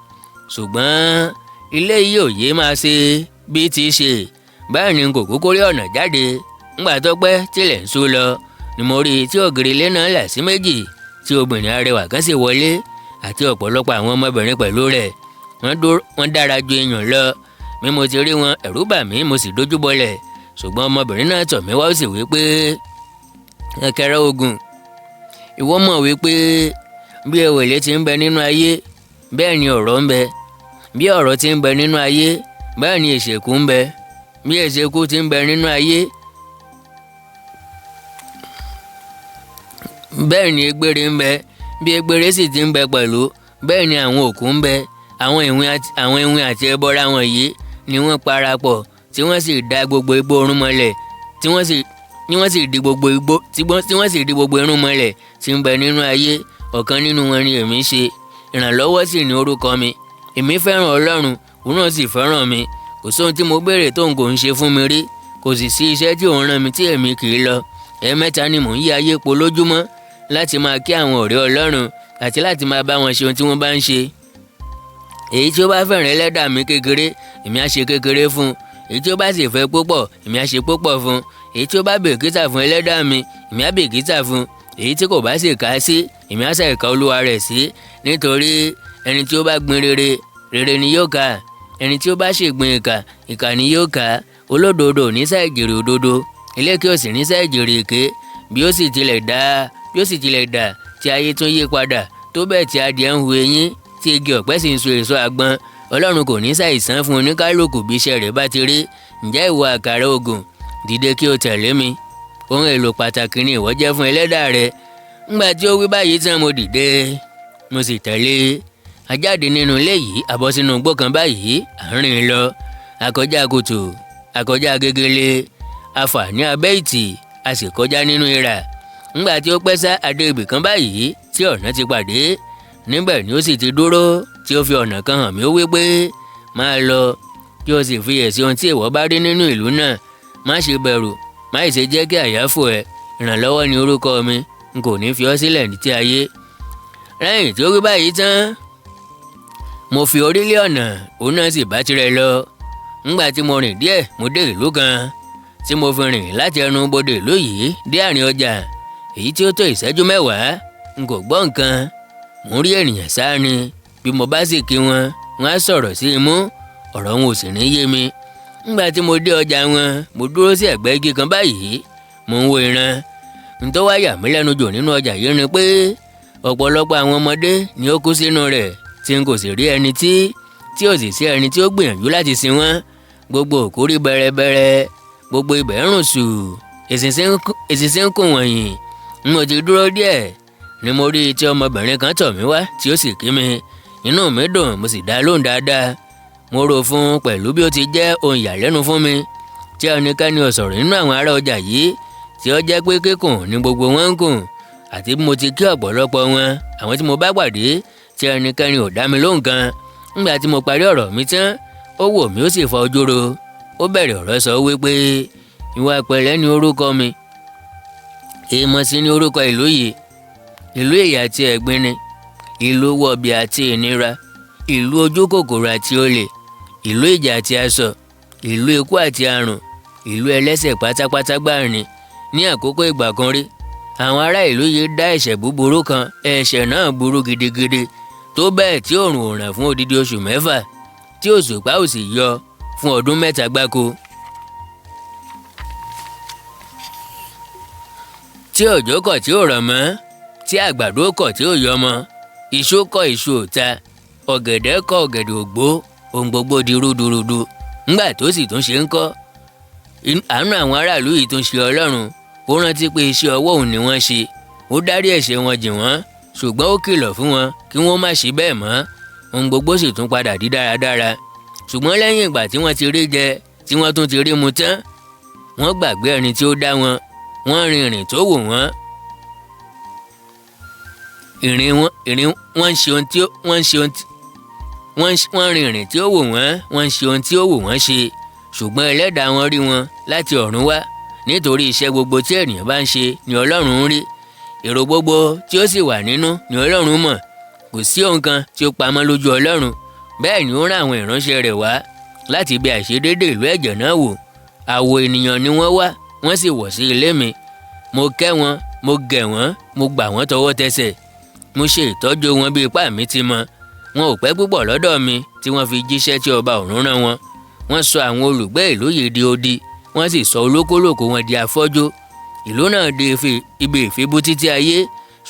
Ṣùgbọ́n ilé yìí ò yé máa ṣe bí ti ṣe báyìí ni n kò kúkú rí ọ̀nà jáde. Ńgbà tó pẹ́ tilẹ̀ ń ṣú lọ ni mo rí i tí ògiri ilé náà là sí méjì, tí obìnrin arẹwà kan sì wọlé àti ọ̀pọ̀lọpọ̀ àwọn ọmọbìnrin pẹ̀lú rẹ̀. Wọ́n dára ju èèyàn lọ. Bí mo ti rí wọn, ẹ̀rù bà mí, mo sì dójú bọlẹ̀. Ṣùgbọ́n ọmọbìnrin náà tọ̀ mí wá, ó sì wí pé, "Ẹ̀kẹ́rẹ́ ogun, ìwọ mọ̀ wípé bí ewèlé ti ń bẹ nínú ayé, bẹ́ẹ̀ ni ọ̀rọ̀ ń bẹ. Bí ọ̀rọ̀ ti ń bẹ nínú ayé, bẹ́ẹ̀ ni ìṣèkú ń bẹ. Bí ìṣèkú ti ń bẹ nínú ayé, bẹ́ẹ̀ ni egbére ń bẹ. Bí egbére sì ti ń bẹ pẹ̀lú, bẹ́ẹ̀ ni àwọn òkú ń bẹ. Àwọn iwin àti ẹbọra wọ̀nyí ni wọ́n parapọ̀ tí wọ́n sì dá gbogbo igbó irúnmọlẹ̀ tí wọ́n sì di gbogbo irúnmọlẹ̀ tí ń bẹ nínú ayé. Ọ̀kan nínú wọn ni èmi ṣe. Ìrànlọ́wọ́ sì ni orúkọ mi. Èmi fẹ́ràn Ọlọ́run, òun náà sì fẹ́ràn mi. Kò sóhun tí mo béèrè tóun kò ń ṣe fún mi rí. Kò sì sí iṣẹ́ tí òun rán mi tí èmi kì í lọ. Ẹ̀ẹ̀mẹ́ta ni mò ń yí ayé po lójúmọ́ láti máa kí àwọn ọ̀rẹ́ Ọlọ́run àti láti máa bá wọn ṣe ohun tí wọ́n bá ń ṣe. Èyí tí ó bá fẹ́ràn ẹlẹ́dàá mi kékeré, èmi á ṣe kékeré fún un. Èyí tí ó bá sì fẹ́ púpọ̀, èmi á ṣe púpọ̀ fún un. Èyí tí ó bá bìkítà fún ẹlẹ́dàá mi, èmi á bìkítà fún un. Èyí tí kò bá sì kà á sí, èmi á ṣàìka olúwa rẹ̀ sí. Nítorí ẹni tí ó bá gbin rere, rere ni yóò ká. Ẹni tí ó bá sì gbin ìkà, ìkà ni yóò ká. Olódodo ò ní ṣàì jèrè òdodo, eléké ò sì ní ṣàì jèrè èké. Bí ó sì tilẹ̀ dà tí ayé tún yí padà tó bẹ́ẹ̀, tí adìẹ ń hu eyín, tí igi ọ̀pẹ sì ń so èso àgbọn, Ọlọ́run kò ní ṣàìsàn fún oníkálukú bí iṣẹ́ rẹ̀ bá ti rí. Ǹjẹ́ ìwọ àkàrà ògùn, dìde kí o tẹ̀lé mi. Ohun èlò pàtàkì ni ìwọ jẹ́ fún ẹlẹ́dàá rẹ." Ńgbà tí ó wí báyìí tán, mo dìde, mo sì tẹ̀lé. A jáde nínú ilé yìí, a bọ́ sínú igbó kan báyìí, à ń rìn lọ. A kọjá kòtò, a kọjá gegele, a fà ní abẹ́ ìtì, a sì kọjá nínú ìrà. Ńgbà tí ó pẹ́ sá, a dé ibì kan báyìí tí ọ̀nà ti pàdé. Níbẹ̀ ni ó sì ti dúró tí ó fi ọ̀nà kan hàn mí. Ó wí pé, "Máa lọ, kí o sì fiyèsí ohun tí ìwọ bá rí nínú ìlú náà. Má ṣe bẹ̀rù, má ṣe jẹ́ kí àyà fò ẹ́. Ìrànlọ́wọ́ ni orúkọ mi. N kò ní fi ọ́ sílẹ̀ ní ti ayé." Lẹ́yìn tí ó wí báyìí tán, mo fi orí lé ọ̀nà, òun náà sì bá tirẹ̀ lọ. Ńgbà tí mo rìn díẹ̀, mo dé ìlú kan. Tí mo fi rìn láti ẹnu bodè ìlú yìí dé àárín ọjà, èyí tí ó tó ìṣẹ́jú 10, n kò gbọ́ nǹkan. Mo ń rí ènìyàn sáà ni. Bí mo bá sì kí wọn, wọn á sọ̀rọ̀ sí imú, ọ̀rọ̀ wọn ò sì ní yé mi. Ńgbà tí mo dé ọjà wọn, mo dúró sí ẹ̀gbẹ́ igi kan báyìí, mo ń wo ìran. N tó wá yà mí lẹ́nu jù nínú ọjà yìí ni pé ọ̀pọ̀lọpọ̀ àwọn ọmọdé ni ó kú sínú rẹ̀, tí n kò sì rí ẹni tí ò sì sí ẹni tí ó gbìyànjú láti sin wọ́n. Gbogbo òkú rí bẹ̀rẹ̀bẹ̀rẹ̀, gbogbo ibẹ̀ ń rùn sù, èsìsín ń kùn wọ̀nyí. Mo ti dúró díẹ̀ ni mo rí tí ọmọbìnrin kan tọ̀ mí wá, tí ó sì kí mi. Inú mi dùn, mo sì dá lóhùn dáadáa. Mo rò fún un pẹ̀lú bí ó ti jẹ́ ohun ìyàlẹ́nu fún mi tí ẹnikẹ́ni ò sọ̀rọ̀ nínú àwọn ará ọjà yìí, tí ó jẹ́ pé kíkùn ni gbogbo wọn ń kùn, àti bí mo ti kí ọ̀pọ̀lọpọ̀ wọn, àwọn tí mo bá pàdé, tí ẹnikẹ́ni ò dá mi lóhùn kan. Nígbà tí mo parí ọ̀rọ̀ mi tán, ó wò mí, ó sì fa ojú ro. Ó bẹ̀rẹ̀ ọ̀rọ̀ sọ wípé, "Ìwà pẹ̀lẹ́ ni orúkọ mi. Èèmọ̀ sí ni orúkọ ìlú yìí. Ìlú ìyà àti ẹ̀gbin ni, ìlú wọ̀bì àti ìnira, ìlú ojú kòkòrò àti olè, ìlú ìjà àti asọ̀, ìlú ikú àti àrùn, ìlú ẹlẹ́ṣẹ̀ pátápátá gbáà ni. Ní àkókò ìgbà kan rí, àwọn ará ìlú yìí dá ẹ̀ṣẹ̀ búburú kan. Ẹ̀ṣẹ̀ náà burú gidigidi tó bẹ́ẹ̀ tí òòrùn ò ràn fún odidi oṣù 6, tí òṣùpá ò sì yọ fún ọdún 3 gbáko. Tí òjò kọ̀ tí ò rọ̀ mọ́, tí àgbàdo kọ̀ tí ò yọ mọ́, iṣu kọ̀, iṣu ò ta, ọ̀gẹ̀dẹ̀ kọ̀, ọ̀gẹ̀dẹ̀ ò gbó, ohun gbogbo di rúdurùdu. Ńgbà tó sì tún ṣe ń kọ́, àánú àwọn aráàlú yìí tún ṣe Ọlọ́run. Ó rántí pé iṣẹ́ ọwọ́ òun ni wọ́n ṣe. Ó dárí ẹ̀ṣẹ̀ wọn jì wọ́n, ṣùgbọ́n ó kìlọ̀ fún wọn kí wọ́n má ṣe bẹ́ẹ̀ mọ́. Ohun gbogbo sì tún padà di dáradára." Ṣùgbọ́n lẹ́yìn ìgbà tí wọ́n ti rí jẹ, tí wọ́n tún ti rí mu tán, wọ́n gbàgbé ẹni tí ó dá wọn. Wọ́n rin ìrìn tó wù wọ́n. Ìrìn wọn, ìrìn wọ́n ń ṣe ohun tí wọ́n ń ṣe ohun tí wọ́n rin ìrìn tí ó wù wọ́n, wọ́n ń ṣe ohun tí ó wù wọ́n ṣe. Ṣùgbọ́n Ẹlẹ́dàá wọn rí wọn láti ọ̀run wá, nítorí iṣẹ́ gbogbo tí ènìyàn bá ń ṣe ni Ọlọ́run ń rí. Èrò gbogbo tí ó sì wà nínú ni Ọlọ́run mọ̀. Kò sí ohun kan tí ó pamọ́ lójú Ọlọ́run. Bẹ́ẹ̀ ni ó rán àwọn ìránṣẹ́ rẹ̀ wá láti bẹ àìṣedéédé ìlú ẹ̀jẹ̀ náà wò. Àwọ̀ ènìyàn ni wọ́n wá, wọ́n sì wọ̀ sí ilé mi. Mo kẹ́ wọn, mo gẹ̀ wọ́n, mo gbà wọ́n tọwọ́ tẹsẹ̀. Mo ṣe ìtọ́jú wọn bí ipá mi ti mọ. Wọn ò pẹ́ púpọ̀ lọ́dọ̀ mi tí wọ́n fi jíṣẹ́ tí ọba ọ̀run rán wọn. Wọ́n sọ àwọn olùgbé ìlú yìí di odi, wọ́n sì sọ olúkúlùkù wọn di afọ́jú. Ìlú náà di ibi ìfibú títí ayé,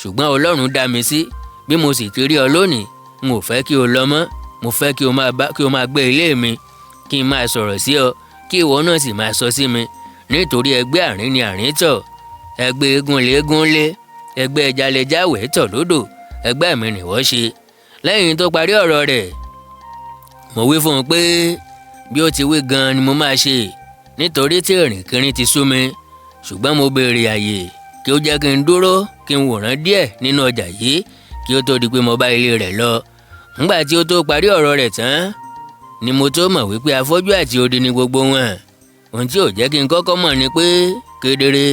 ṣùgbọ́n Ọlọ́run dá mi sí. Bí mo sì ti rí ọ lónìí, n ò fẹ́ kí o lọ mọ́. Mo fẹ́ kí o máa gbé ilé mi, kí n máa sọ̀rọ̀ sí ọ, kí ìwọ náà sì máa sọ sí mi, nítorí ẹgbẹ́ àrín ni àrín tọ̀, ẹgbẹ́ eégún léégún lé, ẹgbẹ́ ẹja lẹja wẹ̀ tọ̀ lódò. Ẹgbẹ́ mi nìwọ ṣe. Lẹ́yìn tó parí ọ̀rọ̀ rẹ̀, mo wí fún un pé bí ó ti wí gan-an ni mo máa ṣe, nítorí tí ìrìnkìrìn ti sú mi. Ṣùgbọ́n mo béèrè àyè kí ó jẹ́ kí n dúró, kí n wòran díẹ̀ nínú ọjà yìí kí ó tó di pé mo bá ilé rẹ̀ lọ. Ńgbà tí ó tó parí ọ̀rọ̀ rẹ̀ tán ni mo tó mọ̀ wípé afọ́jú àti odi ni gbogbo wọn. Ohun tí ò jẹ́ kí n kọ́kọ́ mọ̀ ni pé kedere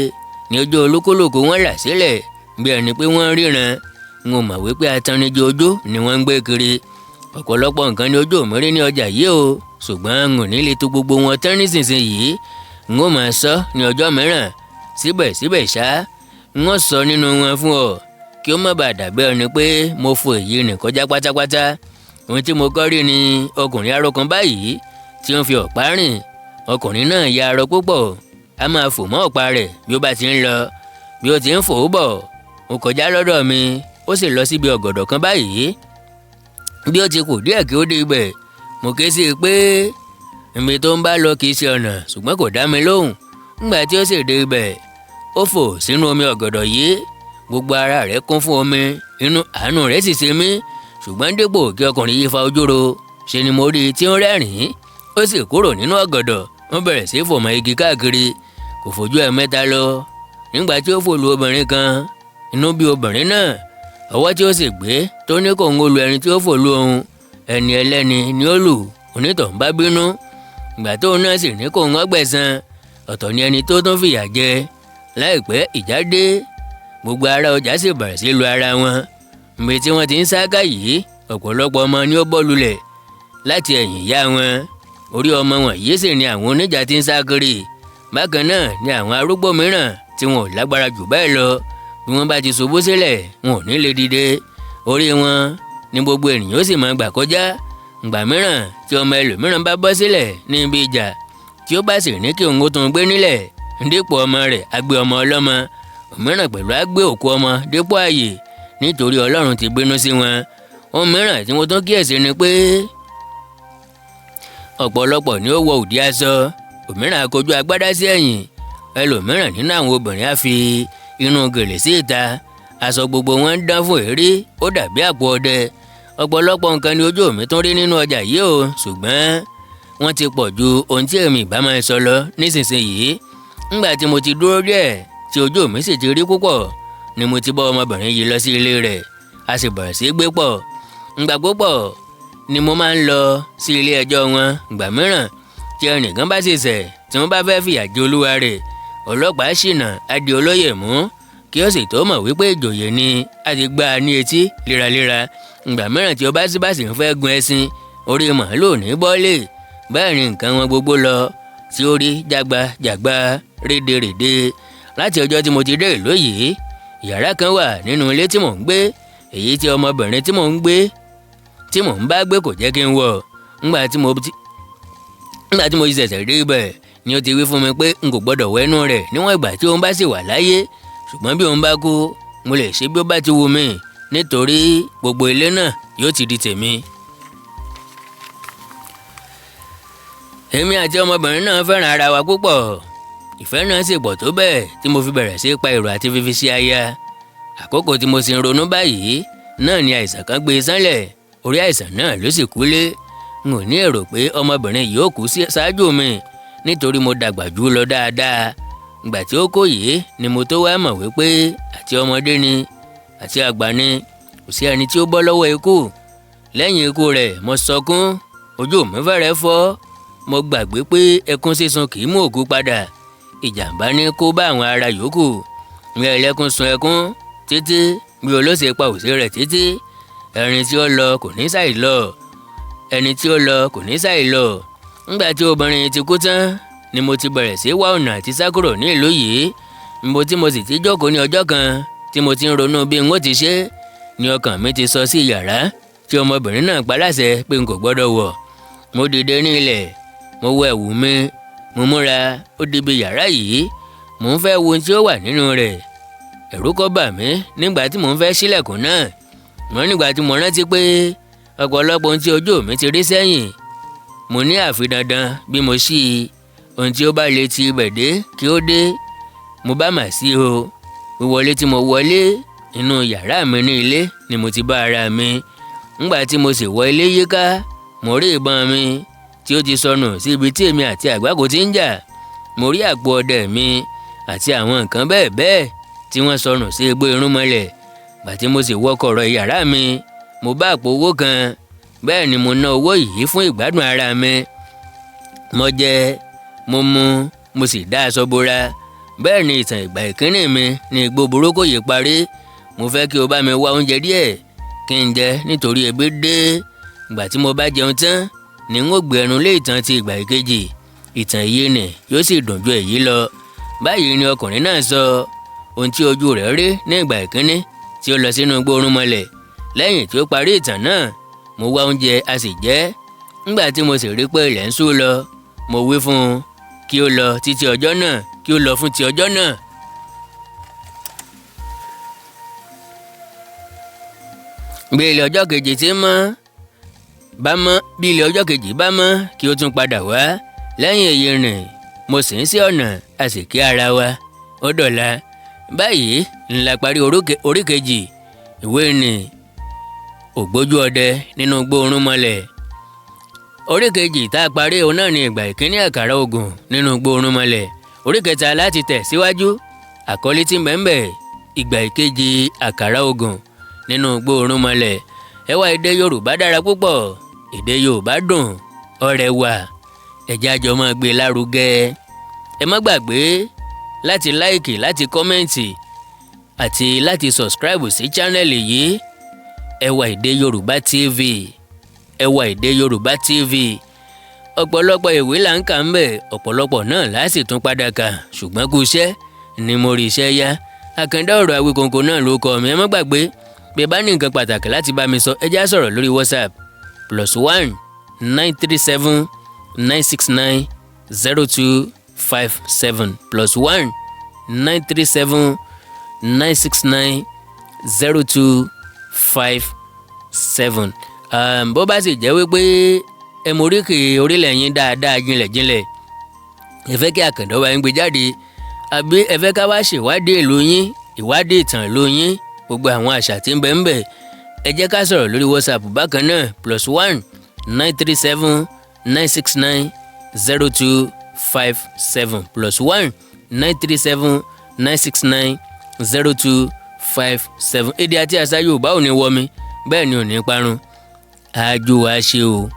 ni ojú olúkúlùkù wọn là sílẹ̀ bí ẹni pé wọ́n ríran. N ò mọ̀ wípé atannijẹ ojú ni wọ́n ń gbé kiri. Ọ̀pọ̀lọpọ̀ nǹkan ni ojú mi rí ní ọjà yìí o, ṣùgbọ́n n ò ní lè tó gbogbo wọn tán nísinsìnyí. N ó máa sọ ní ọjọ́ mìíràn. Síbẹ̀síbẹ̀ ṣá, n ó sọ nínú wọn fún ọ kí ó má bàa dàbí ẹni pé mo fo èyí nì kọjá pátápátá. Ohun tí mo kọ́ rí ni ọkùnrin arọ kan báyìí tí ó ń fi ọ̀pá rìn. Ọkùnrin náà ya arọ púpọ̀. A máa fò mọ́ ọ̀pá rẹ̀ bí ó bá ti ń lọ. Bí ó ti ń fò ó bọ̀, ó kọjá lọ́dọ̀ mi, ó sì lọ síbi ọ̀gọ̀dọ̀ kan báyìí. Bí ó ti kù díẹ̀ kí ó dé ibẹ̀, mo ké sí i pé ibi tó ń bá lọ kì í ṣe ọ̀nà, ṣùgbọ́n kò dá mi lóhùn. Ńgbà tí ó sì dé ibẹ̀, ó fò sínú omi ọ̀gọ̀dọ̀ yìí. Gbogbo ara rẹ̀ kún fún omi inú. Àánú rẹ̀ sì ṣe mí, ṣùgbọ́n dípò kí ọkùnrin yìí fa ojú ro, ṣe ni mo rí i tí ó ń rẹ́rìn-ín. Ó sì kúrò nínú ọ̀gọ̀dọ̀, ó bẹ̀rẹ̀ sí fò mọ́ igi káàkiri. Kò fojú ẹ̀ mẹ́ta lọ nígbà tí ó fò lu obìnrin kan. Inú bí obìnrin náà. Ọwọ́ tí ó sì gbé tó ní kò ń lu ẹni tí ó fò lu òun, ẹni ẹlẹ́ni ni ó lù. Onítọ̀hún bá bínú. Ìgbà tóun náà sì ní kò ń gbẹ̀san, ọ̀tọ̀ ni ẹni tó tún fìyà jẹ. Láìpẹ́, ìjà dé. Gbogbo ará ọjà sì bẹ̀rẹ̀ sí lu ara wọn. Níbi tí wọ́n ti ń sáká yìí, ọ̀pọ̀lọpọ̀ ọmọ ni ó bọ́ lulẹ̀ láti ẹ̀yìn ìyá wọn. Orí ọmọ wọn yìí sì ni àwọn oníjà ti ń sá kiri. Bákan náà ni àwọn arúgbó mìíràn tí wọn ò lágbára jù bẹ́ẹ̀ lọ, bí wọ́n bá ti ṣubú sílẹ̀, wọn ò ní lè dìde. Orí wọn ní gbogbo ènìyàn ó sì máa gbà kọjá. Ìgbà mìíràn tí ọmọ ẹlòmíràn bá bọ́ sílẹ̀ ní ibi ìjà, tí ó bá sì ní kí òun ó tún gbé nílẹ̀ dípò ọmọ rẹ̀, á gbé ọmọ ọlọ́mọ. Òmíràn pẹ̀lú á gbé òkú ọmọ dípò ààyè, nítorí Ọlọ́run ti bínú sí wọn. Ohun mìíràn tí mo tún kíyèsí ni pé ọ̀pọ̀lọpọ̀ ni ó wọ òdì aṣọ. Òmíràn á kojú agbádá sí ẹ̀yìn. Ẹlòmíràn nínú àwọn obìnrin á fi inú gèlè sí ìta. Aṣọ gbogbo wọn ń dán fún èérí, ó dàbí àpò ọdẹ. Ọ̀pọ̀lọpọ̀ nǹkan ni ojú mi tún rí nínú ọjà yìí o, ṣùgbọ́n wọ́n ti pọ̀ ju ohun tí èmi ìbá máa sọ lọ nísinsìnyí. Ńgbà tí mo ti dúró díẹ̀, tí ojú mi sì ti rí púpọ̀, ni mo ti bá ọmọbìnrin yìí lọ sí ilé rẹ̀, a sì bẹ̀rẹ̀ sí gbé pọ̀. Ǹgbà púpọ̀ ni mo máa ń lọ sí ilé ẹjọ́ wọn. Ìgbà mìíràn tí ẹnìkan bá sì ṣẹ̀, tí wọ́n bá fẹ́ fìyà jẹ olúwa rẹ̀, ọlọ́pàá ṣìnà á di olóyè mú. Kí ó sì tó mọ̀ wípé ìjòyè ni, á ti gbá a ní etí léraléra. Ìgbà mìíràn tí ọba sì bá sì ń fẹ́ gun ẹṣin, orí màálù ní bọ́ọ̀lì. Bẹ́ẹ̀ ni nǹkan wọn gbogbo lọ tí ó rí jágba jàgba, rédèrèdè. Láti ọjọ́ tí mo ti dé ìlú yìí, yàrá kan wà nínú ilé tí mò ń gbé, èyí tí ọmọbìnrin tí mò ń bá gbé kò jẹ́ kí n wọ̀. Ńgbà tí mo ti ṣẹ̀ṣẹ̀ dé ibẹ̀ ni ó ti wí fún mi pé n kò gbọ́dọ̀ wẹ́nu rẹ̀ níwọ̀n ìgbà tí òun bá sì wà láyé, ṣùgbọ́n bí òun bá kú, mo lè ṣe bí ó bá ti wù mí, nítorí gbogbo ilé náà yóò ti di tèmi. Èmi àti ọmọbìnrin náà fẹ́ràn ara wa púpọ̀. Ìfẹ́ náà sì pọ̀ tó bẹ́ẹ̀ tí mo fi bẹ̀rẹ̀ sí pa èrò àti fífi sí aya. Àkókò tí mo sì ń ronú báyìí náà ni àìsàn kan gbé e sánlẹ̀. Orí àìsàn náà ló sì kú lé. N ò ní èrò pé ọmọbìnrin yìí ó kú ṣáájú mi, nítorí mo dàgbà jù lọ dáadáa. Ìgbà tí ó kó yìí ni mo tó wá mọ̀ wípé àti ọmọdé ni àti àgbà ni, kò sí ẹni tí ó bọ́ lọ́wọ́ ikú. Lẹ́yìn ikú rẹ̀, mo sọkún, ojú mi fẹ́rẹ̀ fọ́. Mo gbàgbé pé ẹkún sísun kì í mú òkú padà, ìjàmbá ní kó bá àwọn ará yòókù. Ní ẹlẹ́kún sun ẹkún títí, bí olóṣè pa òṣè rẹ̀ títí, ẹni tí ó lọ kò ní ṣàì lọ, ẹni tí ó lọ kò ní ṣàì lọ. Nígbà tí obìnrin ti kú tán ni mo ti bẹ̀rẹ̀ sí wá ọ̀nà àti sá kúrò ní ìlú yìí. Mo tí mo sì ti jókòó ní ọjọ́ kan tí mo ti ń ronú bí n ó ti ṣe ni ọkàn mi ti sọ sí yàrá tí ọmọbìnrin náà pa láṣẹ pé n kò gbọ́dọ̀ wọ̀. Mo dìde ní ilẹ̀, mo wọ ẹ̀wù mi, mo múra, ó di ibi yàrá yìí. Mò ń fẹ́ wo ohun tí ó wà nínú rẹ̀. Ẹ̀rù kọ́ bà mí nígbà tí mò ń fẹ́ ṣílẹ̀kùn náà mọ́, nígbà tí mo rántí pé ọ̀pọ̀lọpọ̀ ohun tí ojú mi ti rí sẹ́yìn. Mo ní àfi dandan bí mo ṣí i, ohun tí ó bá lè ti ibẹ̀ dé kí ó dé. Mo bá mà sí o. Wíwọlé tí mo wọlé inú yàrá mi ní ilé ni mo ti bá ara mi. Ńgbà tí mo sì wọ ilé yíká, mo rí ìbọn mi tí ó ti sọnù sí ibi tí èmi àti àgbákò ti ń jà. Mo rí àpò ọdẹ mi àti àwọn nǹkan bẹ́ẹ̀ bẹ́ẹ̀ tí wọ́n sọnù sí igbó irúnmọlẹ̀. Gbà tí mo sì wọ kọ̀rọ̀ yàrá mi, mo bá àpò owó kan. Bẹ́ẹ̀ ni mo ná owó yìí fún ìgbádùn ara mi. Mo jẹ, mo mu, mo sì dá aṣọ bora. Bẹ́ẹ̀ ni ìtàn ìgbà ìkíní mi ní igbó burúkú yìí parí. Mo fẹ́ kí o bá mi wá oúnjẹ díẹ̀ kí n jẹ, nítorí ebi dé. Ìgbà tí mo bá jẹun tán ni n ó gbé ẹnu lé ìtàn ti ìgbà ìkejì. Ìtàn yìí ni yóò sì dùn ju èyí lọ. Báyìí ni ọkùnrin náà sọ ohun tí ojú rẹ̀ rí ní ìgbà ìkíní tí ó lọ sínú igbó irúnmọlẹ̀. Lẹ́yìn tí ó parí ìtàn náà, mo wá oúnjẹ, a sì jẹ. Nígbà tí mo sì rí pé ilẹ̀ ń ṣú lọ, mo wí fún un kí ó lọ títí ọjọ́ náà, kí ó lọ fún ti ọjọ́ náà. Bí ilẹ̀ ọjọ́ kejì ti mọ́ bá mọ́, bí ilẹ̀ ọjọ́ kejì bá mọ́, kí ó tún padà wá. Lẹ́yìn èyí rìn, mo sì ń sí ọ̀nà, a sì kí ara wa, ó dọ̀la. Báyìí ńlá parí orí kejì ìwé nì Ògbójú ọdẹ nínú igbó irúnmọlẹ̀. Orí kejì tá a parí òun náà ni ìgbà ìkíní àkàrà ògùn nínú igbó irúnmọlẹ̀. Orí kẹta láti tẹ̀ síwájú, àkọlé tí mbẹ́mbẹ́, ìgbà ìkejì àkàrà ògùn nínú igbó irúnmọlẹ̀. Ẹwà èdè Yorùbá dára púpọ̀, èdè Yorùbá dùn, ọrẹwà, ẹ̀jẹ̀ àjọ máa gbé lárugẹ. Ẹ má gbàgbé láti like, láti comment àti láti subscribe sí channel yìí, Ẹwà Èdè Yorùbá TV, Ẹwà Èdè Yorùbá TV. Ọ̀pọ̀lọpọ̀ ìwé là ń kà ń bẹ̀, ọ̀pọ̀lọpọ̀ náà là á sì tún padà kà, ṣùgbọ́n kú iṣẹ́ ni mo rí iṣẹ́ yá. Àkàndá ọ̀rọ̀ Awíkonko náà ló kọ mi. Ẹ má gbàgbé, bí ẹ bá ní nǹkan pàtàkì láti bá mi sọ, ẹ já sọ̀rọ̀ lórí WhatsApp, +1 937 969 0257, +1 937 969 0257. Bó bá sì jẹ́ wípé ẹ mọ oríkì orílẹ̀ yín dáadáa jinlẹ̀jinlẹ̀, ẹ fẹ́ kí Àkàndá wa ń gbé jáde, àbí ẹ fẹ́ ká wá ṣèwádìí ìlú yín, ìwádìí ìtàn ìlú yín, gbogbo àwọn àṣà tí ń bẹ ń bẹ, ẹ jẹ́ ká sọ̀rọ̀ lórí WhatsApp bákan náà, +1 937 969 0257, +1 937 969 0257. Èdè àti àṣà Yorùbá ò ní wọmi, bẹ́ẹ̀ ni ò ní parun. Àjò wa ṣe o.